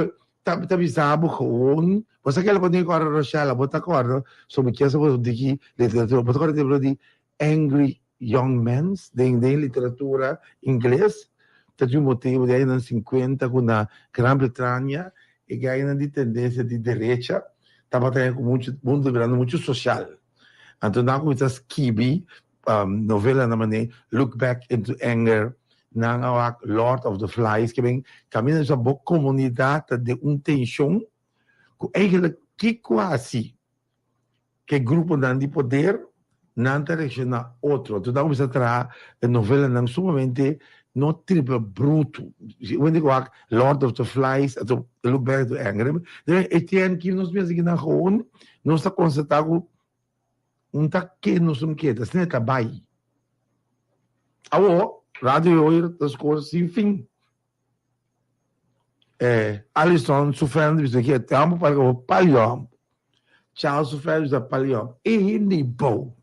ta ta bisa bo gewoon bo sa kela bo kòrda Rochella bo ta kòrda so mi kier sa bo diki literatura bo ta kòrda libro di Angry Young Mens den den literatura ingles ta di un motibu di añanan sinkuenta ku na Gran Bretania e gainan di tendensia di derecha tabata ku muchu mundu birando muchu sosial anto nan a kuminsá skibi novelanan manera Look Back into Anger Nan a wak Lord of the Flies ke ben kaminda bisa bo komunidat ta den un tenshon ku eigenlijk kiko hasi ke gruponan di poder nan ta reakshoná otro. Anto nan kuminsá traha e novelanan sumamente no triple brutu. Si un hende ku wak Lord of the Flies anto Look Back to Anger Etienne ki nos mester kinan gewoon nos ta konstatá ku Un ta ke nos un ke, ta asina e ta bai. Awor, Radio Hoyer ta skor sin fin. Eh, Alison su friend bisa ke te ambo para ko palio ambo. Charles su friend bisa palio ambo. E hende bou.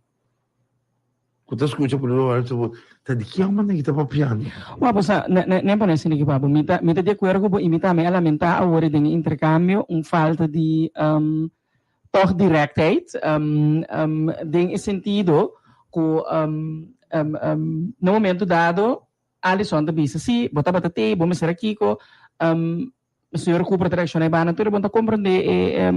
Ku ta skucha por lo alto ta di ki ambo nan ta papiando. Wak, bo sa, ne, ne, ne pone asina ki pa bo. Mi ta, mi ta di akuerdo ku bo i mi tambe a lamentá awor den e interkambio un falta di um, Tòg direktheid, den e sentido ku na momento dado Alison ta bisa, si, bo tabata tei, bo mester a kiko, señor Cooper ta reakshoná e banda tur, bo no ta komprondé e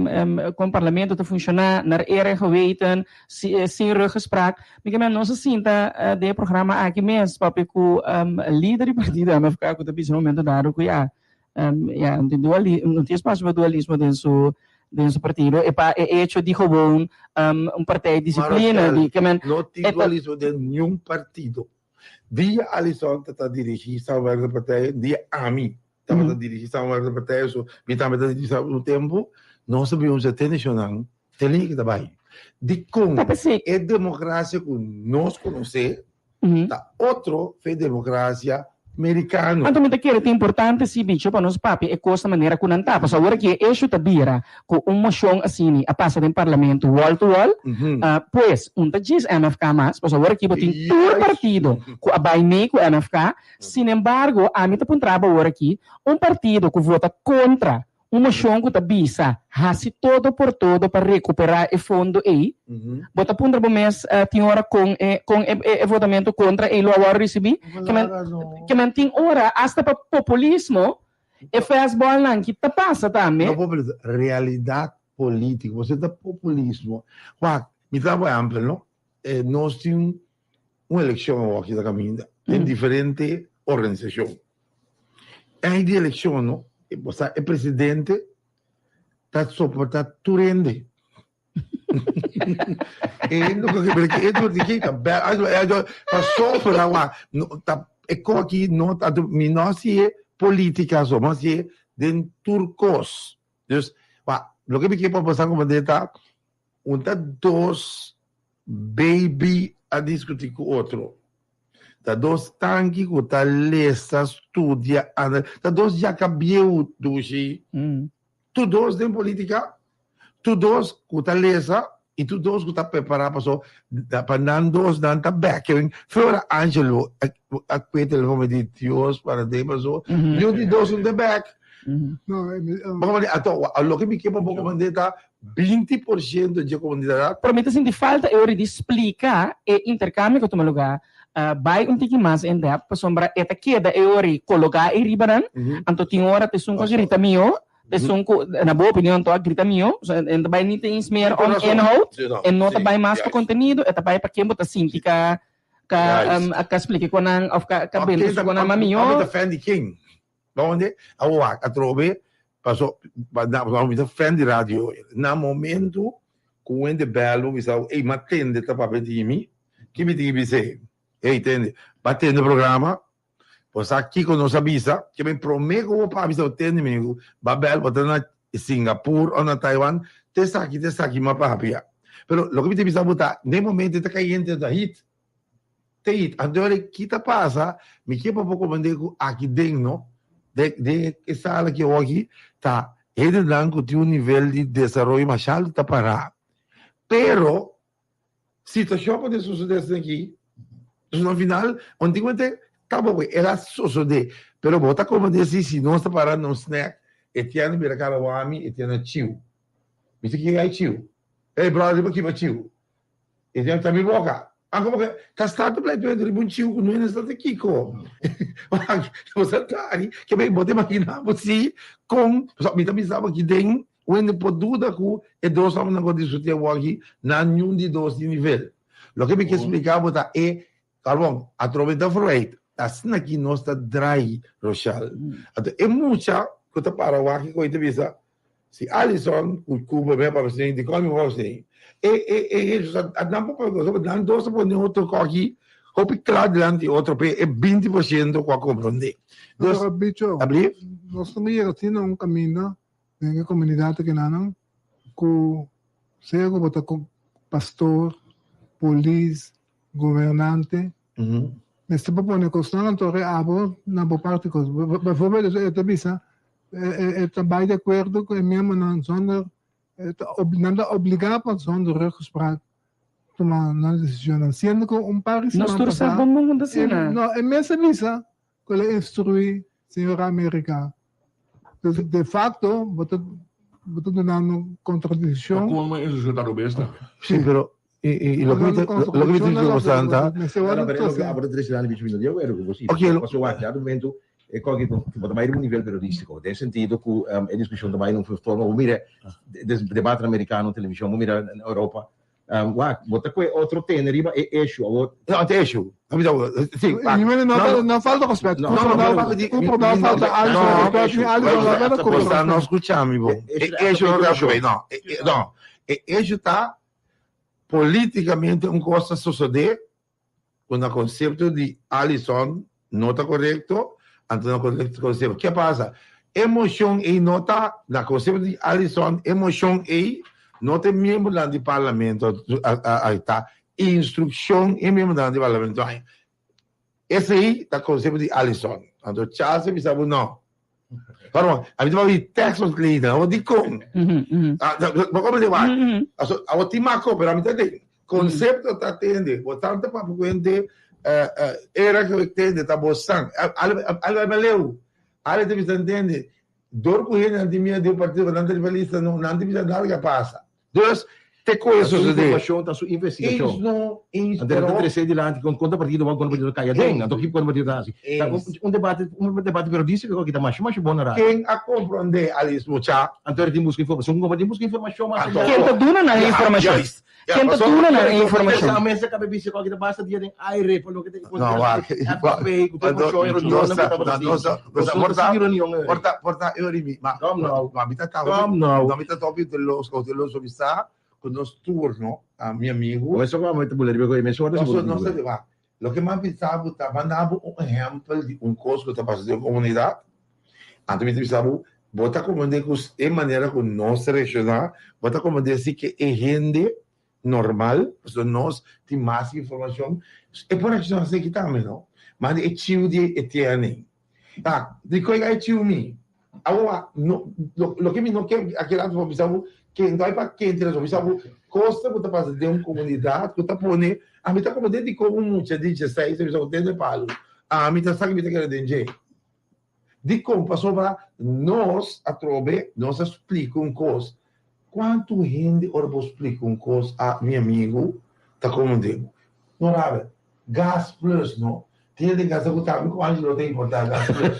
kon parlamento ta funshoná, naar eer en geweten, sin ruggespraak. Mi ke men nos a sinta den e programa aki mes papia ku lider di partido MFK ku ta bisa na momento dado ku ya, Ya, no tin duali, no tin espacio pa dualismo den su den su partido. E pa e hecho di gewoon un partij disciplina di ke men No tin dualismo den niun partido. Dia Alison ta ta dirigi Samenwerkende Partij, dia ami tabata dirigi Samenwerkende Partij, so mi tambe ta dirigi un tempo, nos a bin un sete nashonnan te liña ki ta bai. Dikon e demokrasia ku nos konosé. Ta otro fe democracia mericano. Anto mi ta kere ta importante si bicho pa nos papia e cos na manera cu nan ta. Pasobra awor aki e issue ta bira cu un mocion asini a pasa den parlamento wall to wall. Pues un ta djis MFK mas, pasobra awor aki bo tin tur partido cu a bay mee cu MFK. Sinembargo ami ta puntra bo awor aki, un partido cu vota contra Un moshon ku ta bisa hasi todo por todo pa rekuperá e fondo ei. Bo ta puntra bo mes tin ora kon e kon e e votamentu kontra ei lo a wòrdu risibí? Ke men ke men tin ora asta pa populismo e fastballnan ki ta pasa tambe. No populismo, realidat polítiko. Bo ta populismo. Wak, mi ta por ehèmpel no, nos tin un elekshon awor aki ta kaminda den diferente organisashon. Ei di elekshon no, bo sa e presidente ta soporta tur hende. E hende ku ke bira e tur di ke ta bel pasobra wak ta e ko aki no ta mi no hasi e politica so mi hasi e den tur kos. Dus wak loke mi ke pa bo sa komprende ta un ta dos Baby a diskutí ku otro. Ta dos tanki ku ta lesa, studia, ana. Ta dos yaka bieu, dushi. Tur dos den politika, tur dos ku ta lesa i tur dos ku ta prepará paso pa nan dos nan ta bèk. Flora Angelo a kue telefòn mi di Dios para den paso niun di dos no ta bèk. Bo komandé ato loke mi ke pa bo komandé ta 20% dje komunidat. Pero mi ta sinti falta e ora di splika e interkambio ku a tuma lugá. Bai un tiki mas in depth pasobra e ta keda e ora i kologá e riba nan. Anto tin ora ta esun ku a grita mihó, ta esun ku na bo opinion to a grita mihó. So e no ta bai ni ta eens meer om inhoud, e no ta bai mas pa kontenido, e ta bai pa ken bo ta sinti ka ka splika ku nan òf ka benta su ku nan mas mihó. Òf ta fan di ken? Donde? Awor wak, atrobe, paso, pa mi ta fan di radio. Na momento ku wende bel bo bisa, ey, m'a tende ta papia di mi, ki mi tin ki bis'é? Ey, tende, b'a tende programa, bo sa kiko nos a bisa, ke men prome ku bo papia sa bo tende mi, b'a bel, bo ta na Singapur o na Taiwan, te esaki, te esaki m'a papia. Pero loke mi ta bisa bo ta, den momento e ta kayente, ta hit. Teit, anto ora ki ta pasa, mi ke pa bo komprende ku aki den no, den den e sala ki awor aki, ta hendenan ku tin un nivel di desaroyo masha altu ta pará. Pero, situashon por sosodé asina aki, dus na final, ontiguamente tabatin el a sosodé, pero bo ta komprende si si nos ta pará na un snack, e tienda bira kara wami, e tienda chiu. Mi ta kere ai chiu. Ey brother riba kiba chiu. E diabel ta mi boka. Ah, como que ta sta te play tu riba un chiu ku no esta te kiko. Bo sa tari, ke be bo te imagina bo si kon, so mi ta bisa bo ki den wende por duda ku e dos homnan ku a diskuti awor aki na niun di dos di nivel. Loke mi ke splika bo ta e Carbon, atrobe ta fruit. Asina ki nos ta drai, Rochelle. Anto e mucha ku ta para wak ku e ta bisa, si Alison ku Cooper mi a papia esei, dikon mi a papia esei? E e e Jesus a nan por papia kos, nan dos a pone otro koki hopi kla dilanti otro p'e e 20% ku a komprondé. Dus, Pero bicho, abli? nos no yega asina un kaminda den e komunidat akinanan ku sea ku bo ta pastor, polis, gobernante mester por pone kosnan anto re abo na bo parti kos. Bijvoorbeeld e ta bisa e ta bai di akuerdo ku e miembronan zonder nan ta obligá pa zonder ruggespraak tuma nan desishonnan siendo ku un par di siman pasá no e mes a bisa ku el a instruí señor America. Dus de facto bo ta bo ta dunando contradiccion. Como un instruccion ta robes tambe. Sí, pero y y lo que mi ta lo que mi ta diciendo bastante ta. No, no, pero lo que abo ta trece nan bichi mi no di acuerdo cu bo si. Oké. Pasobra wak, dado momento e koki bo ta bay riba un nivel periodistico, den sentido cu e discusion ta bay na un forma, bo mira debate americano, television, bo mira na Europa, Wak, bo ta koe otro tene riba e issue awor. No, te issue. Sí, wak. No, no falta respet. No, no, no. Cooper no falta algo respet, ni algo no falta Cooper. Bo no escucha mi bon. E issue no ta no. No. E issue ta politicamente un cos ta sucede ku na konsepto di Alison no ta korekto, anto na konsepto ke pasa? E moshon ei no ta, na konsepto di Alison e moshon ei no ta e miembronan di parlamento a ta instrukshon e miembronan di parlamento haña. Esei ta konsepto di Allison. Anto Charles a bisa bo no. Pardon, a mi ta papia di tekst ontleden, awor dikon? Bo komprende wak? Aso, awor tin mako, pero ami ta den. Konsepto ta tende, bo tanta papia ku hende, era ku tende ta bo san. Ale, ale bai leu. Ale ta bisa ntende. Dor ku hendenan tin miedu di e partido, nan ta riba lista, no, nan ta bisa nada ke a pasa. Dus, te ku e Ta su sosodé. informashon, ta su investigashon. Eens no, eens Anto nan ta pero. trese dilanti kon konta partido wak, konta partido kaya den. Anto ki konta partido ta hasi. Ta Eens. un un debate, un debate periodístiko ku a kita masha masha bon na radio. Ken a komprondé Alice mucha? Anto e tin buska informashon, un tin buska informashon mas Anto. allá. Ken ta duna nan e Ja, informashon? juist. Ja, Ken ta pasobra duna nan e pero informashon? Esa mesa kabe bisa ku a kita basta dia den aire pa loke ta No, wak. FFP ku tur Anto, informashon e nos reunionnan ku ta, tabata nos tin. ta, nos ta, Nos no ta por ta, sigui reunion por ei. ta, por ta, e mi, ma, Kom nou. ma mi ta ta, Kom nou. no mi ta topi te los, te los bisa ku nos turno, a mi amigu. Bo eso ku ta bula riba ku e mes ora Nos, seguro nos ta tin wak. Loke mi a bisa bo ta manda bo un ehèmpel di un kos ku ta pasa den komunidat. Anto mi ta bisa bo, bo ta komprendé ku e manera ku nos ta reakshoná, bo ta komprendé si ke e hende normal, pasobra nos tin mas informashon, e por reakshoná asina tambe no. Manda e chiu di e tiene. Ah, dikon e chiu mi? Awor, no, loke mi no ke aki rato pa bisa bo, ken ta pa ken tin razon. Bisa bo, kos ku ta pasa den un komunidat ku ta pone, ami ta komprendé dikon un mucha di dieseis ta bisa ku tende palu, ami ta sa ku mi ta keda den dje. Dikon? Pasobra nos atrobe, nos a splika un kos. Kuantu hende ora bo splika un kos a mi amigu ta komprendé bo? No rabe, gas plus no. Tin hende gasta ku tambe ku Angelo ta importá gas plus.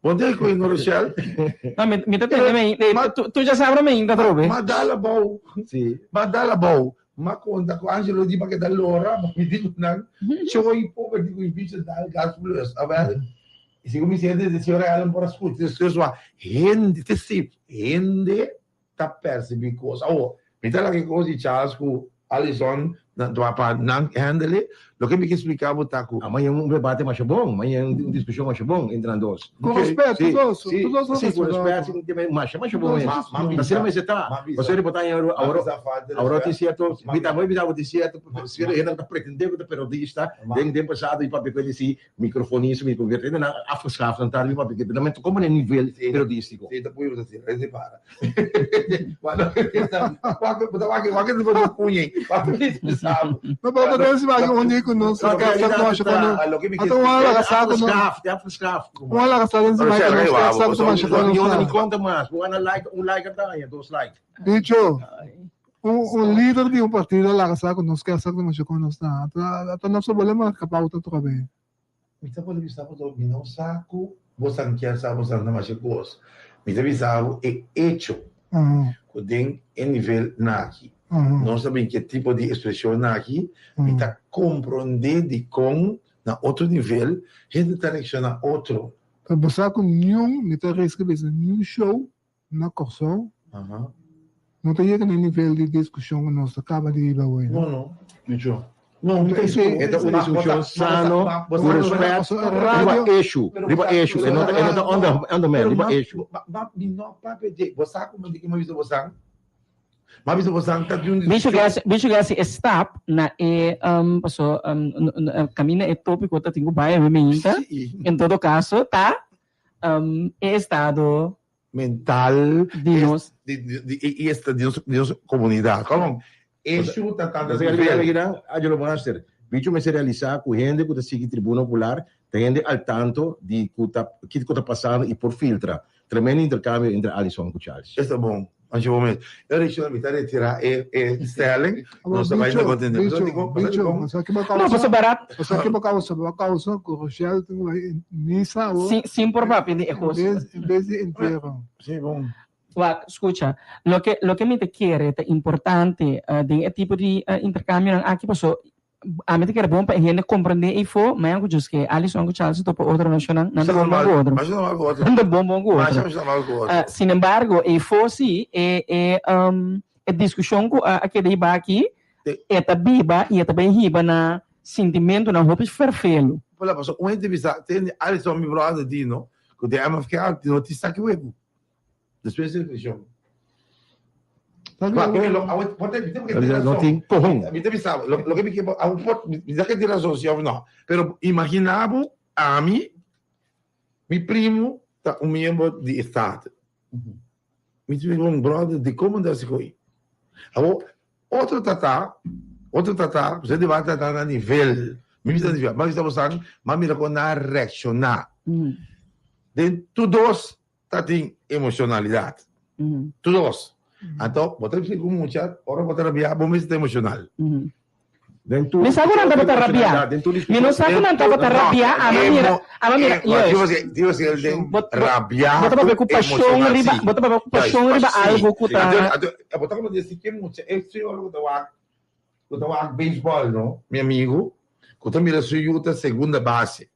Bo ta kohe no Rochelle? No, mi, mi ta tende mi, tu, tu ya sabra mi ainda atrobe. Ma dal abou. Sí. Ma dal abou. Ma konta ku Angelo di pa keda lora, ma mi di ku nan, choi pober di ku i bicho dal gas plus. Awel, segun mi siente desde señora Ellen por a skucha despues wa hende, te si hende ta percibí cos. Awor, mi ta laga e cos di Charles cu Alison na pa nan handle e. Loke mi ke splica bo ta cu. A maña un debate masha bon, maña un discusion masha bon entre nan dos. Cu respet, Sí, tur dos, sí, tur dos sí, cu respetá. respet, sí, masha masha bon mes. Ma, ma Ta asina mester ta. Ma bisa. Pasobra riba ta awor, Ma bisa falta di awor tin respet. cierto, Ma mi ta bisa. mi bisa bo tin cierto, cierto hendenan ta pretende cu ta periodista, den den pasado y papia cu e di Microfonismo y cu hende nan afgeschaft nan ta riba papia nan mester como na nivel periodistico. Sí, ta pui asina, ese para. Wak, wak, wak te pone puñe, wak te sabe. No, pero pero si vai un dia cu nos a casa cu nos Ata un ala casa cu nos. Afgeschaft, afgeschaft. Un ala casa den si vai cu nos casa cu nos Yo no ni conta mas, bo gana like, un like a daña, dos like. Dicho, un, un lider di un partido laga sa ku nos ke sa ku nos kon nos ta. Ata, ata nos a bole marka pauta otra be. Mi ta pone bisa bo to, mi no sa ku bosan kier sa bosan ta masha kos. Mi ta bisa bo e echo ku den e nivel naki nos ta bin ke tipo di ekspreshon naki, mi ta komprondé dikon na otro nivel hende ta reakshoná otro. Pero bo sa ku niun, mi ta riska bisa niun show Na Kòrsou no ta yega na e nivel di diskushon ku nos ta kaba di hiba awor. No, no. Micho. No, mi ta E ta un diskushon sano, ku rèspèt, riba issue, riba issue. E no ta, e no ta on the, on the man, riba issue. Ma mi no papia dje. Bo sa kuma di ke mi a bisa bosan? Mi a bisa bosan ta di un Bicho diskushon. gasi, bicho gasi e stap na e um, paso um, kaminda e tópiko ta tin ku bai awe meinta. En todo kaso ta um, e estado mental di nos di di di esta di nos di nos comunidad. Come on. Issue ta tanta Asina que mi ta Angelo Master, bicho mester realisa cu hende cu ta sigui Tribuna Popular ta hende al tanto di cu ta kico ta pasando y por filtra. Tremendo intercambio entre Alison cu Charles. Esta bon. Ancho bo mes. E ora mi ta retira e e stelling. Nos ta bai na contender. Bicho, bicho, bicho, ki bo No, paso barat. Paso ki bo causa, bo causa cu Rochelle tin bai misa awor. Sin, sin por papia di e cos. En bes di entierro. Si, bon. Wak, scucha, loke, loke mi ta kere ta importante den e tipo di intercambionan aki paso Ami ta kere bon pa e hende komprendé eifó, mañan ku djus ke Alison ku Charles topa otro nashonnan, nan ta bon bon ku otro. Nan ta bon bon ku otro. Sinembargo, eifó si e e e diskushon ku a keda hiba aki, e ta biba i e ta bai hiba na sintimentunan hopi ferfelu. Por la pasobra un hende bisa, tende Alison mi brother di no, ku den MFK no tin saki wegu. Despues di reflexion. No tin kohon. Mi ta bisa, loke mi ke, mi sa ke tin rason si of no, pero imagina bo ami, mi primo ta un miembro di e Staten. Mi ta bisa, bon brother, dikon bo no ta hasi ko'i? Awor, otro ta ta, otro ta ta, pasobra e debate ta ta na nivel, mi bisa nivel, mi bisa bo san, mi a mira kon nan a reakshoná. Den tur dos ta tin emocionalidad. Tur dos. Anto, bo ta explica un mucha, ora bo ta rabia, bo mester ta emocional. Mi sa ku nan tabata rabia. Mi no sa ku nan tabata rabia, ama mira, ama mira, juist. Rabia Bo ta papia ku pashon riba, bo ta papia ku pashon riba algo ku ta. Bo ta como deci ke mucha, e señor ku ta wak, ku ta wak baseball, no, mi amigo, ku ta mira su yu ta segunda base.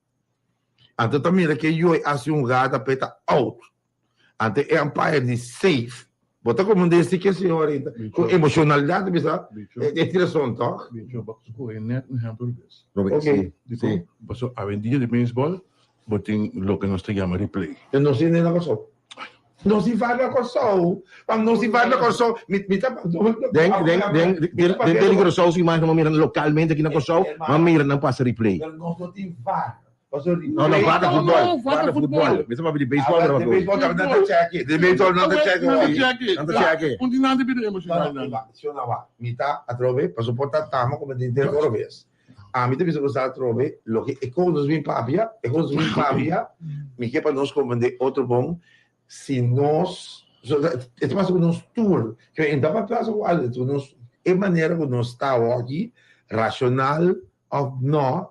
Anto ta mira ke yoy hasi un gada pe ta out. Anto e umpire di safe. Bo ta como desi ke señor ku emocionalidad ta bisa e tira son toch? Bicho, bo scoge net un ehempel bes. Ok. Dikon? Paso awendia di baseball bo tin loke nos ta yama replay. Pero nos tin den na Kòrsou. Nos tin var na Kòrsou. Pa nos tin var na Kòrsou. Mi mi ta Den den den den den tele Curaçao su imagen nan mira localmente aki na Kòrsou, nan mira nan pasa replay. Pero nos no tin var. Paso replay. No no var ta futbol, var ta futbol. Mi ta papia di baseball pero de baseball tambe nan ta check. De baseball nan ta check. Nan ta check. Un di nan ta bira emocional nan. No no mi ta atrobe paso por ta tama como den den oro bes. Ami ta bisa ku sa atrobe loke e kon nos bin papia, e kon nos bin papia, mi ke pa nos komprende otro bon, si nos, e ta pasa ku nos tur, ke e ta pasa ku algu, ku nos, e manera ku nos ta awoki, rashonal òf no,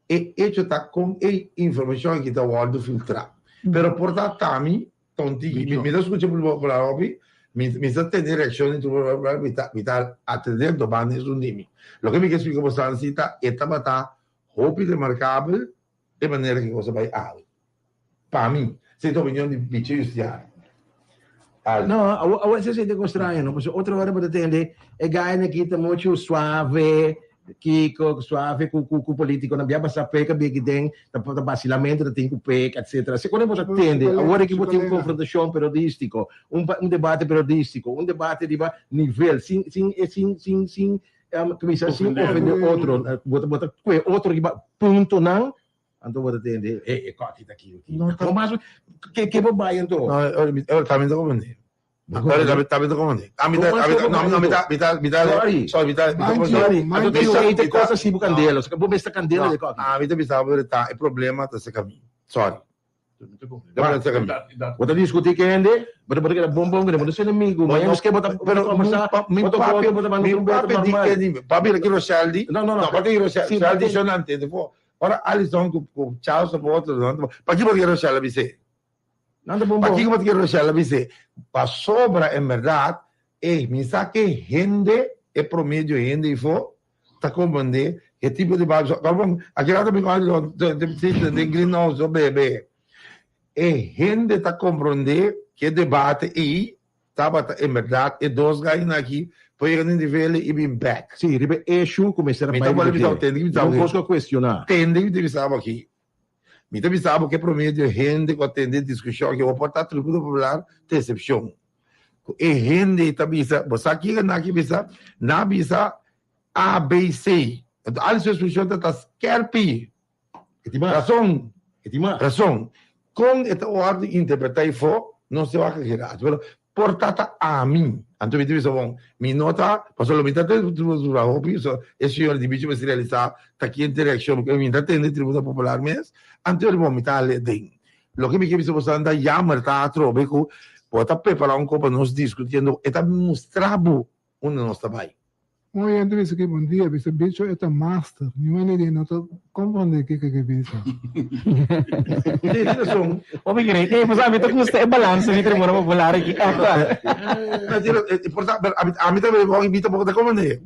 e echo ta kon e informashon aki ta wòrdu filtrá. Pero por ta tami Tonti, mi mi ta skucha públiko popular hopi, mi mi ta tene reakshon di públiko popular, mi ta mi ta atendé tobando esun di mi. Loke mi ke splika boso si ta e tabata hopi remarkabel e manera ke kos a bai awe. Pa mi, esei ta opinion di Bichi Justiano. Al. No, awor awor esei ta kos straño no, pasobra otro ora bo ta tende e gainan aki ta muchu suave, Kiko suave ku ku ku politikonan bia basa peka bia kiden ta ta basilamento ta tin ku peka etcetera. Así kuando bo ta tende awor aki bo tin un konfrontashon periodistiko, un un debate periodistiko, un debate riba nivel sin sin sin sin sin kuminsá sin ofende otro bo ta bo ta kue otro riba puntonan anto bo ta tende e e kòki ta aki aki. Mas ke ke bo bai anto? No, ora tambe ta komprende. Ora tambe tambe ta komprende. A mi ta a mi ta no mi ta mi ta mi ta Sorry. sorry mi ta mi ta Sorry. komprende. Anto ta sei kos asi bo kandela. Osea bo mester kandela No, de kòki. a mi ta bisa bo ta e problema ta serka mi. Sorry. Bo ta diskutí ku hende, bo ta keda bon bon ku hende, bo ta ser enemigu, Bo mañana no, miskien bo ta pero kombersá, mi bo ta papia, otro, bo ta manda mi un trumpeta papia di normal. ke papia di Rochelle di, No, no, no. no, papia di Rochelle, Sí, Rochelle di papia- show nan tende fo. Ora Alison ku ku Charles of otro, no, pa kiko Rochelle a bis'é? Nan ta bon Pa bon. kiko bo ta kere Rochelle a bis'é? Pasobra en bèrdat, ey, mi sa ke hende, e promedio hende ifo, ta comprende e tipo di papia. Bon, aki rato mi con den greenhouse so bebe. E hende ta comprende ke debate ey tabata en berdad e dos gainan aki por yega na nivel y bin back. Sí, riba e issue cu mester a Mi bai ta riba bolbe bisa dje. tende mi ta Un cos cu a cuestiona. Tende mi ta bisa bo aki. Mi ta bisa bo ke promedio hende cu a tende discusion aki, bo por ta Tribuno Popular ta excepcion. Cu e hende ta bisa, bo sa kico nan aki bisa? Nan a bisa A, B, C. Enton al su expresion ta ta skerpi. Razon. Razon. Con e ta wordo interpreta eyfo, no se wak aki. Pero por ta ta ami. Anto mi ta bisa bon, mi no ta, pasobra lo mi ta tende Tribuno Popular hopi, so e señor di bichi mester realisa ta kende reaccion, mi ta tende Tribuno Popular mes, anto yo di bon mi ta ale den. Loke mi ke bisa boso ta jammer ta atrobe ku bo ta prepara un kopa nos diskutiendo, e ta mustra bo unda nos ta bai. Un oyente bisa ki bon dia, bisa bicho e ta master, ni manera di e no ta comprende kiko ke bisa. Sí, tin razon. Hopi great. Ey, pues ami ta gusta e balansa di Tribuna Popular aki. Echt waar. No, tin razon. E por ta, pero ami, ami ta bon invita poko ta comprende.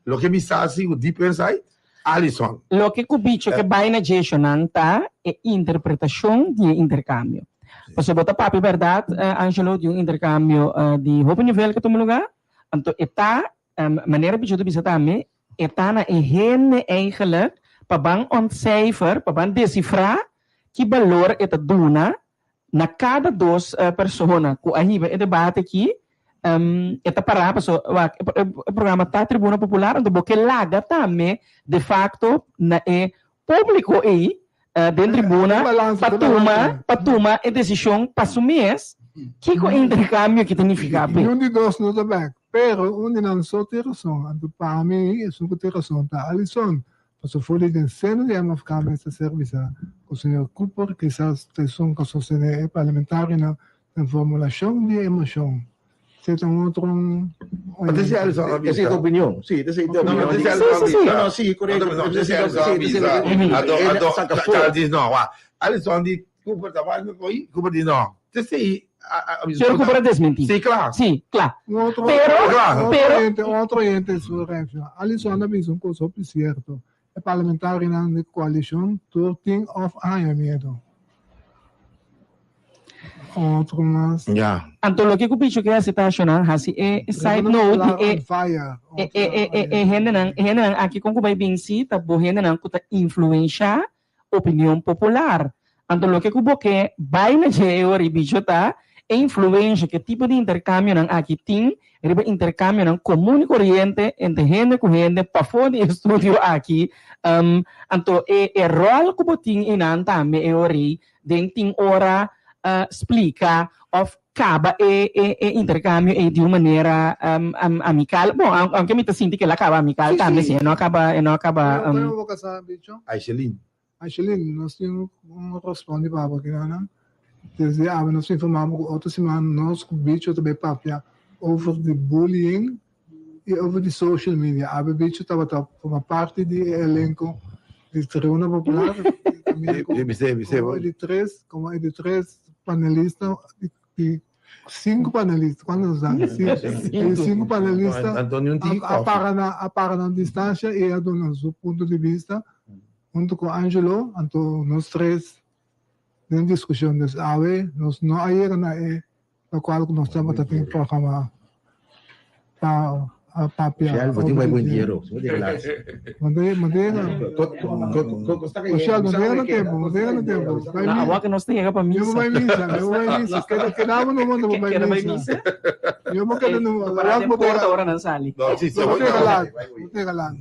Loke mi sa si ku deep inside, Alison. Loke ku bicho ke bai na djeshonan ta e interpretashon di e interkambio. Pasobra bo ta papia bèrdat, Angelo, di un interkambio di hopi nivel ke tuma lugá. Anto e ta, manera bicho ta bisa tambe, e ta na e hende eigenlijk pa ban ontcijfer, pa ban desifrá ki balor e ta duna na kada dos persona ku a hiba e debate aki. E ta pará paso wak e programa ta Tribuna Popular anto bo ke laga tambe de facto na e público ei den tribuna pa tuma pa tuma e desishon pa su mes kiko e interkambio aki ta nifiká p'e. Niun di dos no ta bèk, pero un di nan so tin rason, anto pa mi esun ku tin rason ta Alison, pasobra for di den seno di MFK mes ta ser bisá ku señor Cooper kisas ta esun ku a sostené e parlamentarionan Den formulashon di e moshon, si ta un otro un Esei ta opinion. Sí, esei ta opinion. Sí, sí, sí. No, no, sí, korekto. No, sí, sí, sí. Anto, anto, Charles di no, wa. Alison di Cooper ta bai koi, Cooper di no. Esei Señor Cooper a desmentí. Sí, kla. Sí, kla. Un otro, Pero, pero. Un otro oyente su reaccion. Alison a bisa un kos hopi sierto. E parlamentarionan di koalishon tur tin òf haña miedu. Otro mas. Ya. Anto loke ku Picho ke hasi ta ashonan hasi e side note di e e e e hendenan e hendenan aki kon ku bai bin si ta bo hendenan ku ta influensha opinion popular. Anto loke ku bo ke bai na dje e ora i bicho ta e influensha ku e tipo di interkambionan aki tin riba interkambionan komun i koriente entre hende ku hende pafó di e studio aki. Anto e e ròl ku bo tin einan tambe e ora ei den tin ora splika òf kaba e e e interkambio ei di un manera amikal. Bon, aunke mi ta sinti ku el a kaba amikal tambe, si e no a kaba e no a kaba. Aishelin. Ashelin, nos tin un rospondi pa bo aki nan. Desde awe nos ta informa bo ku otro siman nos ku Bicho ta bai papia over di bullying i over di social media. Awe Bicho tabata forma parti di e elenko di Tribuna Popular kaminda ku komo e di tres komo e di tres panelista di sinku panelista kuantu nos ta? Sinku sinku panelista a para na a para na un distansha i a duna su punto di bista. Hunto cu Angelo, anto nos tres den discusion des awe nos no a yega na e locual cu nos tabata tin programa pa a papia. Shell, bo tin bai buen diero, bo tin glas. Mande, mande na. Shell, no yega na tempo, no yega na tempo. Na awa que nos ta yega pa misa. Yo bo bai misa, yo bo bai misa. Keda, keda bo no bo bai misa. Yo bo keda no. Para den porta ora nan sali. No, si, si. Bo ta yega laat, bo ta yega laat.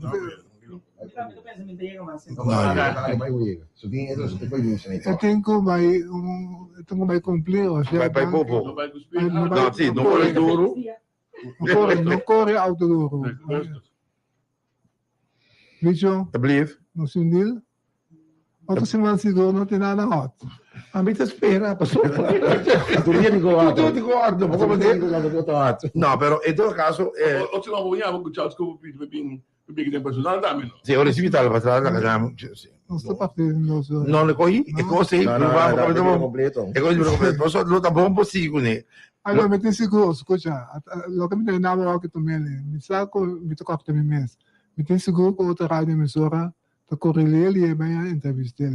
E tin ku bai e tin ku bai kumpli osea Bai popo. No, si, no kore duru. No kore, no kore auto duru. Bicho, nos tin deal? Otro siman sigur no tin nada hot. A mi ta spera pasobra. Tur dia di go hot. Tur dia di go hot. No, no, pero en todo caso. Otro siman bo yama ku Charles Cooper pidi pa bin Big den personal tambe no. Si, ora si vital pa tra la casa. Nos ta parti nos. No le cogi, e cosa ei, No, no, no, no, no, completo. E cosa completo. Por eso lo ta bon por sigui kuné. Ay, no, mi tin sigur, escucha, loke mi ta enamorá ku Tomeli, mi sa ku mi ta kòrta mi mes. Mi tin sigur ku otro radio emisora ta kore lié lié bai a entrevist'é.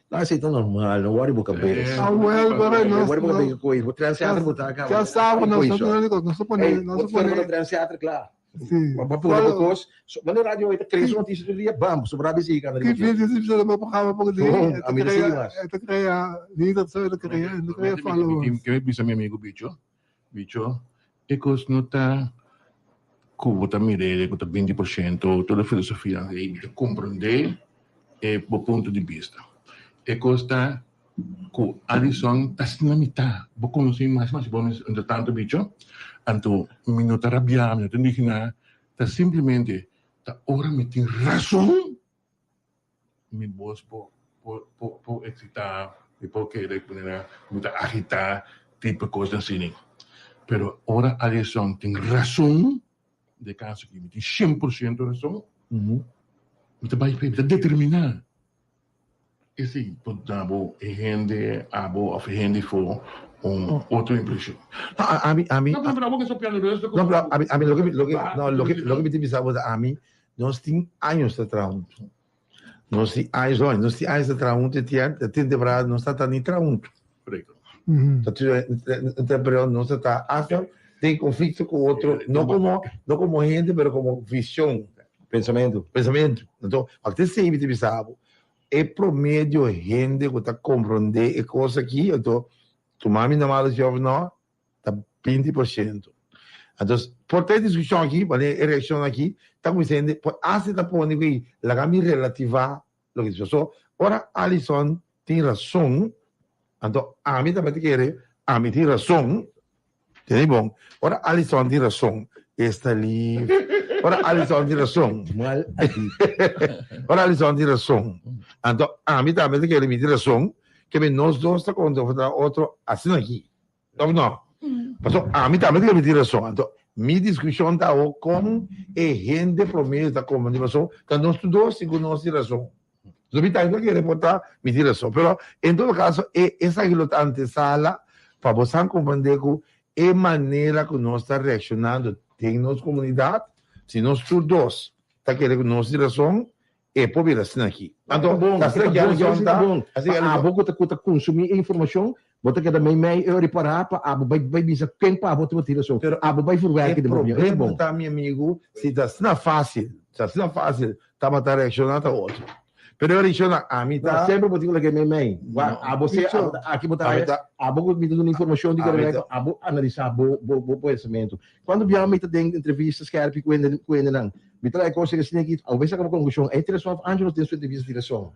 No, esei ta normal, no wòri bo kabes. Ah, wel, pero No wòri bo kabes ku koe, bo tren teatro bo ta kaba. Ya sabe, nos no pone, nos no pone. Bo tren teatro kla. Sí. Ma pone bo kos, mane radio ta krea su notisia tur dia, bam, sobra bisi i kanda riba dje. Ki video si bo programa poko di, Bon, a mi ta sigui mas. E ta krea lider, e ta krea, e ta krea followers. Ke mi bisa mi amigo Bicho, Bicho, e kos no ta ku bo ta mira ku ta 20%, tur e filosofianan ei, mi ta komprende e bo punto di bista. E kos ta Ku Alison ta asina mi ta. Bo konosé mi mas mas bon entre tanto bicho. Anto mi no ta rabiá, mi no ta indigná. Ta simplemente ta ora mi tin rason mi bos por por por eksitá, mi por kere manera mi ta agitá tipo kos asina. Pero ora Alison tin rason, den kaso aki mi tin 100% rason, mi ta bai p'e, mi ta determiná. Esei por da bo e hende abo of e hende for un otro impresion. No, ami, ami. No, pero abo ke sopiando rustig. No, pero ami, ami loke mi, loke, no, loke, loke mi tin bisa bo ta ami, nos tin años ta traha huntu. Nos tin años, no, nos tin años ta traha huntu e tien, e tin temporada nos ta ta ni traha huntu. Correcto. Ta tu, pero nos ta ta hasta den conflicto cu otro, no como, no como hende, pero como vision. Pensamentu. Pensamentu. Anto, wak te esei mi ta bisa bo, e promedio hende ku ta komprondé e kos aki, anto tuma mi na malo si òf nò, ta 20%. Anto, por ta e diskushon aki, wanneer e reakshon aki, ta kuminsá hende por hasta ta pone ku ei laga mi relativá loke di So, ora Alison tin rason, anto ami tambe ta kere ami tin rason, tende bon, ora Alison tin rason, esta lief, ora Alison tin rason, ora Alison tin rason, anto ami tambe ta kere mi tin rason, ke mi nos dos ta kontra otro asina aki. Of no? Paso ami tambe ta kere tin rason. Anto mi diskushon ta awo kon e hende promedio ta komprende paso ta nos tur dos tin ku nos tin rason. So mi tambe ta kere por ta mi tin rason. Pero en todo kaso e esaki lo ta antesala pa bosan komprende ku e manera ku nos ta reakshonando den nos komunidat, si nos tur dos ta kere ku nos tin rason, E por bira asina aki. Anto, Bon, asina ki bon, ta, ta bon. asina Pa abo ku ta ku ta kunsumí e informashon, bo ta keda mei mei e ora pará pa abo bai bai bisa ken pa abo ta tin rason. Pero abo bai e verwerken den bo opinion. E ta problema bon. ta, mi amigu, si ta asina fásil, si ta asina fásil, tabata reakshoná ta otro. Pero e reakshoná ami No, ta. semper bo tin ku lag'é mei mei. Wak, No. abo se, Bicho. abo ta aki bo ta Ami haya, ta. abo ku mi ta duna informashon di Ami kere ta. abo analisá bo bo bo pensamentu. Cuando bia mi ta den entrevista skerpi cu hende cu hendenan, mi ta laga cos asina aki, awe saca bo conclusion, ey tin rason of Angelo den su entrevista tin rason.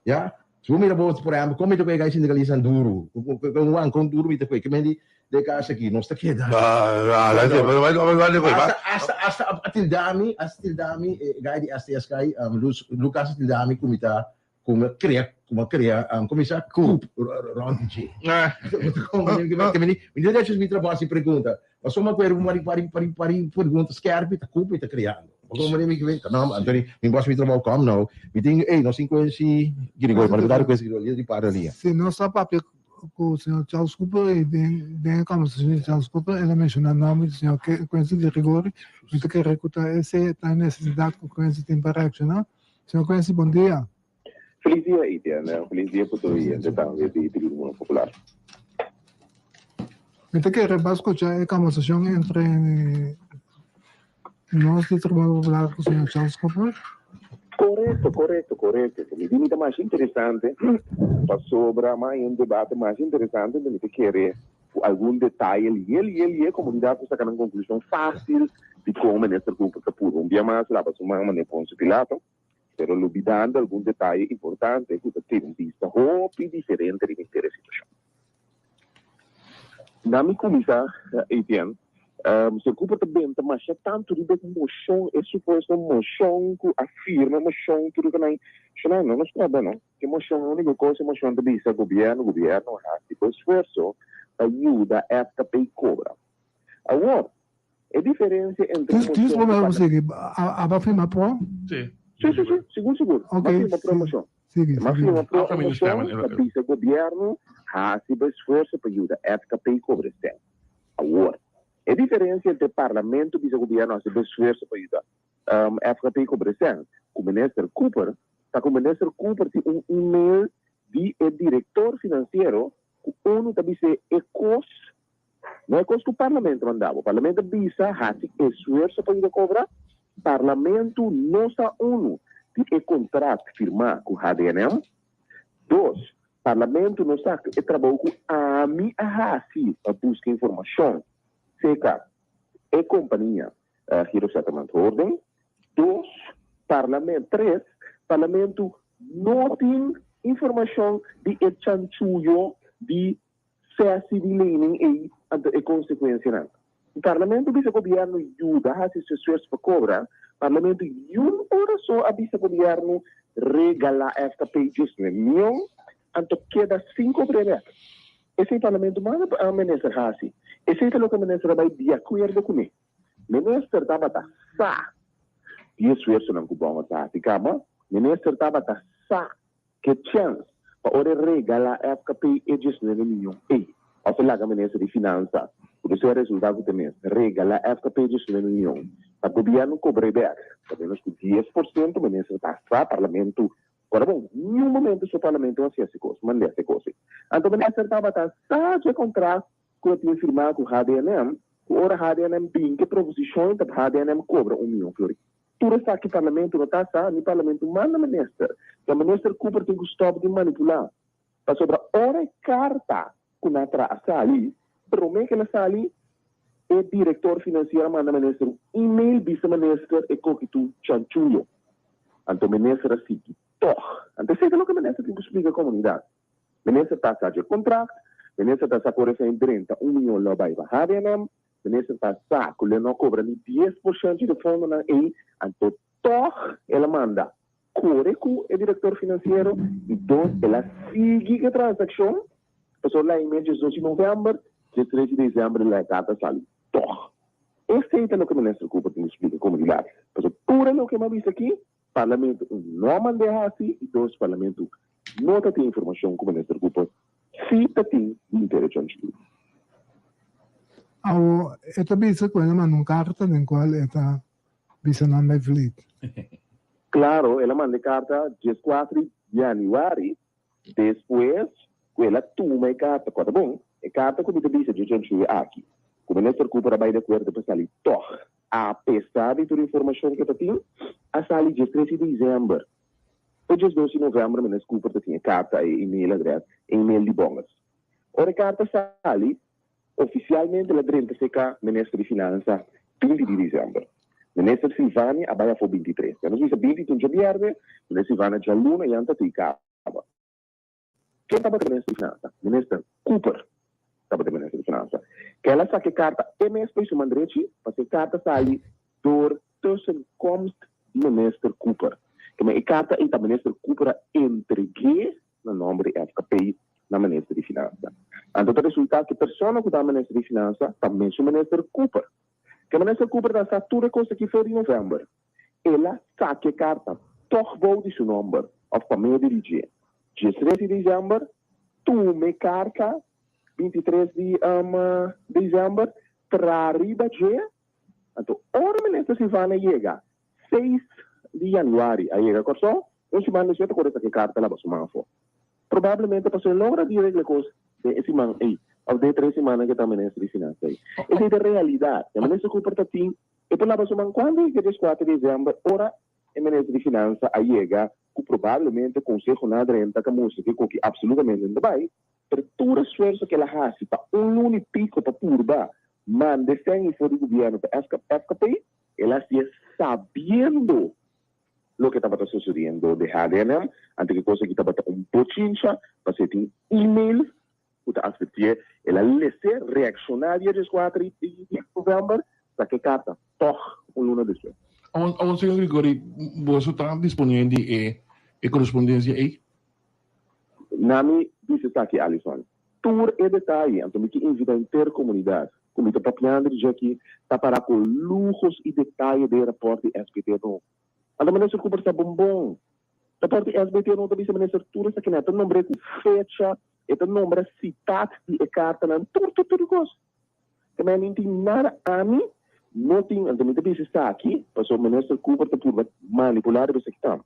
Ya? Si bo mira bo, por ehempel, con mi ta cu e guy sindicalistan duro, con Juan, con duro mi ta cu e, kimen di den cas aki, nos ta keda. Hasta, hasta, hasta a tilda mi, hasta tilda mi, e guy di STSK, Lucas a tilda mi cu mi ta Ku mi a krea, ku mi a krea, um, kuminsá coup rond di dje. Mi derecho mi trabou hasi pregunta. Pasobra mi acuerdo ku pari pari pari pregunta skerpi ta coup mi ta kreando. Pasobra mi mi no, Anthony, mi bos mi trabou kom nou. Mi tin, ey, nos tin kuensi Girigoy, parlamentario Kuensi Girigoy, lider di par liña. Si nos a papia ku señor Charles Cooper i den den e kòmbersashon di Charles Cooper el a menshoná nòmber di señor Kuensi Girigory, mi ta kere ku ta esei ta e nesesidat ku Kuensi tin pa reakshoná. Señor Quincy, bon dia. Feliz dia, Etienne. Feliz dia pa tur oyente tambe di Tribuna Popular. Mi ta kere pa skucha e kombersashon entre nos di Tribuna Popular ku señor Charles Cooper. Korekto, korekto, korekto. Mi di mi ta masha interesante pasobra ma hay un debate masha interesante mi ta kere ku algun detaye lihe lihe lihe komunidat por saka nan konklushon fásil di kon Minister Cooper ta purba un bia mas laba su man manera Poncio Pilato, pero lubidando algun detaye importante ku ta tene un bista hopi diferente riba henter e situashon. Na mi kuminsá, Etienne, Mister Cooper ta benta masha tantu riba e moshon, e supuesto moshon ku a firma e moshon tur ku nan, shonai no nos kòrda no. E mocion, e unico cos e mocion ta bisa gobierno, gobierno haci bo esfuerzo pa yuda FKP cobra. Awor, e diferencia entre un Dies mocion cu prome parlamento. sigui, aba firma pro? Si. Si, si, si, sigur, sigur. Ok, M'a firma pro e mocion. sigui, M'a sigui. firma pro e Algemene mocion stemmen. pa bisa gobierno haci bo esfuerzo pa yuda FKP cobra e cen. Awor, e diferencia entre parlamento bisa gobierno haci bo esfuerzo pa yuda FKP cobra e cen cu minister Cooper Ta ku Minister Cooper tin un email di e direktor finansiero ku unu ta bis'é e kos, no e kos ku Parlamento manda bo. Parlamento a bisa hasi esfuerso pa yuda kobra. Parlamento no sa unu di e kontrat firmá ku HDNM. Dos, Parlamento no sa ku e trabou ku ami a hasi pa buska informashon seka e kompania Giro Settlement Holding. Dos, Parlament Tres, Parlamento no tin informacion di e chanchuyo di sesi di lening ey anto e consecuencianan. Parlamento bisa gobierno yuda haci su esfuerzo pa cobra, Parlamento yun ora so a bisa gobierno regala FKP diesnuebe mion anto keda sin cobre bek. Esey Parlamento manda pa minister haci. Esey ta loke minister a bay di acuerdo cune. Minister tabata sa di esfuersonan ku Bongo ta hasi kaba. Minister tabata sa ke chèns pa ora e regalá FKP e diesnuebe miyon ei, òf e laga Minister di Finansa, ku ta ser resultá ku ta mes, regalá FKP diesnuebe miyon, pa gobièrnu kobr'é bèk, ta ménos ku 10%, Minister ta sa, Parlamento, ora bon, niun momento su Parlamento a hasi ese kos, mand'é hasi e kos ei. Anto Minister tabata sa dje kontrakt Ku a tin firmá ku HDNM, ku ora HDNM bin ku e proposishon ta pa HDNM kobra un mion florin. Tur esaki Parlamento no ta sa, ni Parlamento manda Minister. Ta Minister Cooper tin ku stòp di manipulá. Pasobra ora e karta ku nan a traha a sali, promé ku el a sali, E direktor finansiero a manda minister un e-mail bisa minister e koki tu chanchuyo. Anto minister a sigui tòg. Anto esei ta loke minister tin ku splika komunidat. Minister ta sa dje kontrakt, minister ta sa ku ora esei drenta un miyon lo a bai pa HDNM, minister ta sa ku lo no kobra ni 10% di fondonan ei, anto tòg el a manda kore ku e direktor finansiero i dos el a sigui ku e transakshon pasobra la e 12 di novèmber, 13 di desèmber la e karta sali tòg. Esei ta loke minister Cooper tin ku splika komunidat pasobra tur e loke mi a bisa aki Parlamento un no a mand'é hasi i dos Parlamento no ta tin informashon ku minister Cooper si ta tin di Imperio Chonchulu. Awo e ta bisa ku el a manda un karta den kual e ta bisa nan bai vliet. Claro, el a manda e carta diescuatro di januari, despues cu el a tuma e carta, cu a ta bon, e carta cu mi ta bisa dje djanshuwe aki, cu Minister Cooper a bai di acuerdo pa sali tog, a pesar di tur informacion cu e ta tin, a sali diestres di december. Pa diesdos di november Minister Cooper ta tin e carta, e email adres, e email di Bongers. Ora e carta sali, Ofisialmente el a drenta serka Minister di Finansa 20 di desèmber. Minister Silvania a bai afó 23. Ya nos bisa 20 tin djabièrnè, Minister Silvania djaluna ya ta tin kaba. Ken tabata Minister di Finansa? Minister Cooper tabata Minister di Finansa. Kel a saka e karta e mes pa e su man drechi, pasobra e karta sali door tussenkomst di Minister Cooper. Keme e karta ei ta Minister Cooper a entreg'é na nòmber di FKP na Minister di Finansa. Anto ta resultá ku e persona ku ta Minister di Finansa ta mesun Minister Cooper. Ke Minister Cooper ta sa tur e kos aki for di novèmber. El a saka e karta tòg bou di su nòmber òf pa medio di dje. Diestres di desèmber tuma e karta, 23 di desèmber traha riba dje. Anto ora Minister Silvania yega seis di yanüari a yega Kòrsou, un siman despues ta kore saka e karta laba su man afó. Probablemente pasobra e logra di regla e kos den e siman ei òf den e tres simannan ku e ta minister di finansa ei. Esei ta e realidat. E minister Cooper ta tin e por laba su man kuantu e ke dieskuater di desèmber ora e minister di finansa a yega ku probablemente konseho na drenta ka mustra ku e koki apsolutamente no ta bai, pero tur esfuerso ku el a hasi pa un luna i piko pa purba manda e sèn ei for di gobièrnu pa FKP, El a hasié sabiendo loke tabata sucediendo den HDNM, anto ki cosa aki tabata un bochincha, pasobra e tin e-mail cu ta advertié. El a les'é, reaccioná dia diescuater di november, saca e carta tog un luna despues. Awor, señor Grigori, boso ta disponé di e correspondencia ei? Na mi bisa esaki, Alison. Tur e detaye, anto mi ke invita henter komunidat ku mi ta papiando di dje aki, ta para ku lujos i detaye den e rapòrt di SBT no. Anto Minister Cooper sa bon bon. Rapòrt di SBT no ta bisa Minister tur esakinan, e ta nombr'é ku fecha, e ta nombra sitat di e kartanan, tur tur tur kos. Te mei no tin nada, ami no tin, anto mi ta bisa esaki pasobra Minister Cooper ta purba manipulá riba esaki tambe.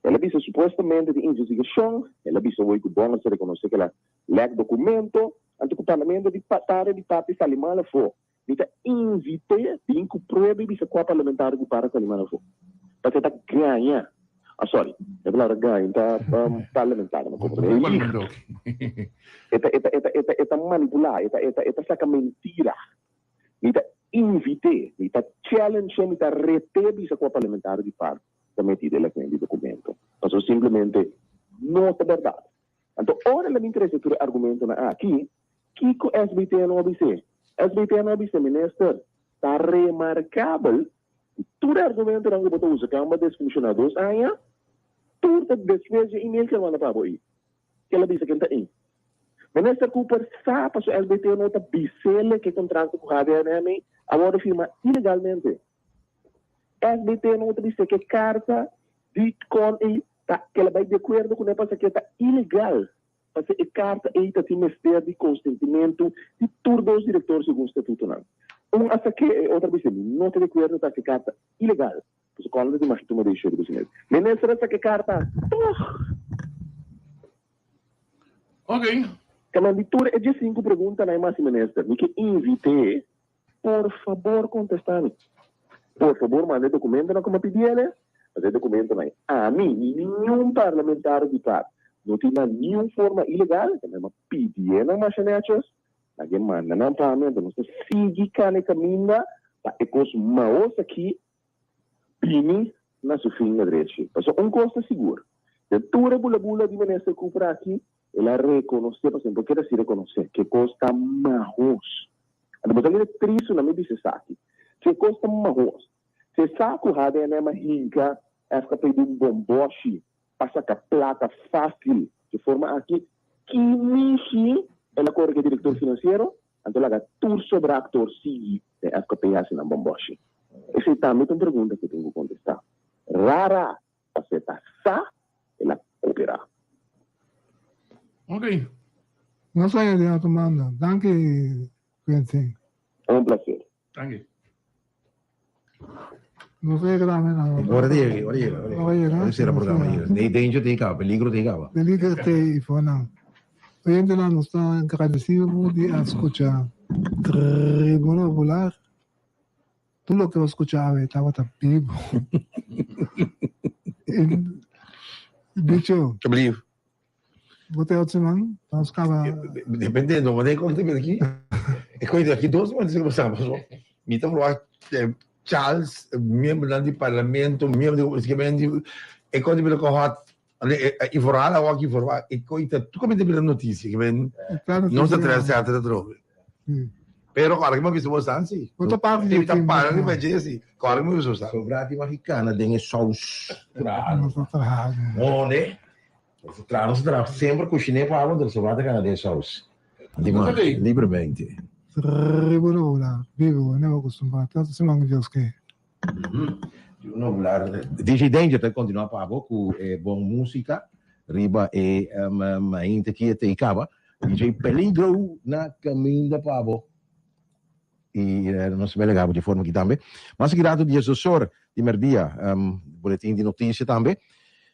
El a bisa supuestamente di investigashon, el a bisa hoy ku bon a ser rekonosé ku el a lèk dokumento, anto ku parlamento di tare di parti sali mal afó. Mi ta invit'é bin ku prueba i bisa kua parlamentario ku para sali mal afó. Pasobra e ta gaña. Ah sorry, e palabra gaña ta parlamentario, mi a komprendé. E lieg. E ta, e ta, e ta, e ta, e ta manipulá, e ta, e ta, e ta saka mentira. Mi ta invit'é, mi ta challenge-é, mi ta ret'é bisa kua parlamentario di par ta metí den lèkmen di dokumento. Pasobra simplemente no ta bèrdat. Anto ora el a bin trese tur e argumentonan aki, kiko SBT no a bis'é? SBT no a bis'é, Minister, ta remarkabel ku tur e argumentonan ku bo ta usa kamba desfunshoná dos aña, tur ta despues dje email ku el manda pa bo ei. Ke el a bisa ken ta ei. Minister Cooper sa pasobra SBT no ta bis'el ke kontrakto ku HDNM ei a wòrdu firmá ilegalmente. SBT no ta bisa ke karta di kon ei ta ke la bai di akuerdo kuné pasobra ke ta ilegal pasobra e karta ei ta tin mester di konsentimentu di tur dos direktor segun statutonan. Un a sak'é e otro a bisa mi no ta di akuerdo ta hasi karta ilegal pasobra kon ta tin mashá tuma desishon riba su mes. Minister a saka e karta tog. Ok. Kamen di tur e diesinku preguntanan e masi minister mi ke invit'é Por fabor contesta mi. Por fabor manda e documentonan como a pidi ele. Pasobra e documentonan ei ami ni ningun parlamentario di par no tin na niun forma ilegal. Ta mema pidié nan masha neches. Lag'e manda nan pa mi, anto nos ta sigui kana e kaminda pa e kos mahos aki bini na su fin na drechi. Pasobra un kos ta sigur, den tur e bula-bula di Minister Cooper aki, el a rekonosé, pasobra mi por keda si rekonosé, ku e kos ta mahos. Anto bo ta mira tristu na mi bisa esaki, si e kos ta mahos, si e sa ku HDNM a hinka FKP den un bomboshi pa saka plaka fásil dje forma aki, ki mishi el a kore ku e direktor finansiero, anto laga tur sobrá aktor sigui den FKP hasi nan bòmbòshi? Esei tambe ta un pregunta ku tin ku kontestá. Rara pas'é ta sa el a koperá. Ok. Nos a yega otro banda. Danki Quincy. Un placer. Danki. No sé qué dame na. Ora di yega, ora yega, ora yega. Ora sera programa yega. Nee, danger te caba, peligro te caba. Peligro te y fona. Oyentenan nos ta agradecido bo di a scucha Tribuna Popular. Tur loke bo scucha awe tabata bibo. Bicho. Alsjeblieft. Bo te otro siman? Nos caba. Dependiendo, wanneer komt het aquí? Ik weet aquí dos semanas que pasamos. Mi ta verwacht Charles, miembro di parlamento, miembro di e kon di gehad. E vooral ook aquí vooral, ik kon het tu komt de noticia, ik ben no se tres teatro trobe. Pero ahora que me visto vos ansi. No ta parte di Ta para ni pa Jesse. Ahora que me visto vos. Sobrati mexicana den e saus. No ta traha. No, ne? Traha nos traha semper kushiné pa abo, sobrati cana den saus. Di man, libremente. Tribuna Popular, bibu, ne bo kustumbrá. Te otro siman ku Dios ke. Tribuna Popular, DJ Danger ta kontinuá pa abo ku e bon músika riba e mainta ki e ta kaba. DJ Peligro na kaminda pa abo. I nos ta lega bo di forma aki tambe. Mas aki rato diesdos or di merdia, boletin di notisia tambe.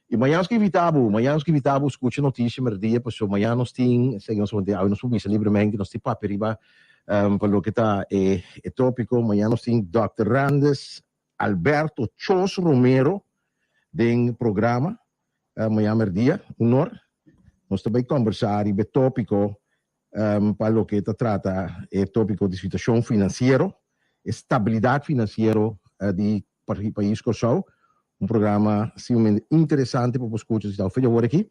I mañana nos ke invita bo, mañana nos ke invita bo skucha notisia merdia pasobra mañana nos tin, esaki nos a awe nos por bisa libremente, nos tin papia riba pa loke ta e topiko. Mañana nos tin Dòkter Randes Alberto Chos Romero den programa mañana merdia, un or. Nos ta bai kombersá riba e topiko Pa loke ta trata e tópiko di situashon finansiero, e stabilidat finansiero di pais Kòrsou, un programa sumamente interesante pa por skucha si ta ofrece awor aki.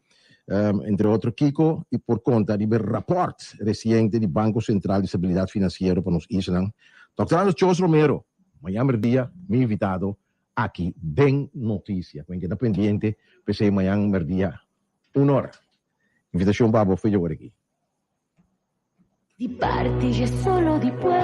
Entre otro kiko i por konta riba e rapòrt resiente di Banko Sentral di Stabilidat Finansiero pa nos islanan. Dòkter Anders Chos Romero, mañan merdia mi invitado aki den Notisia. Ku keda pendiente p'esei mañan merdia un ora. Invitacion pa bo fecha ora aki. Di parti dje solo di pueblo.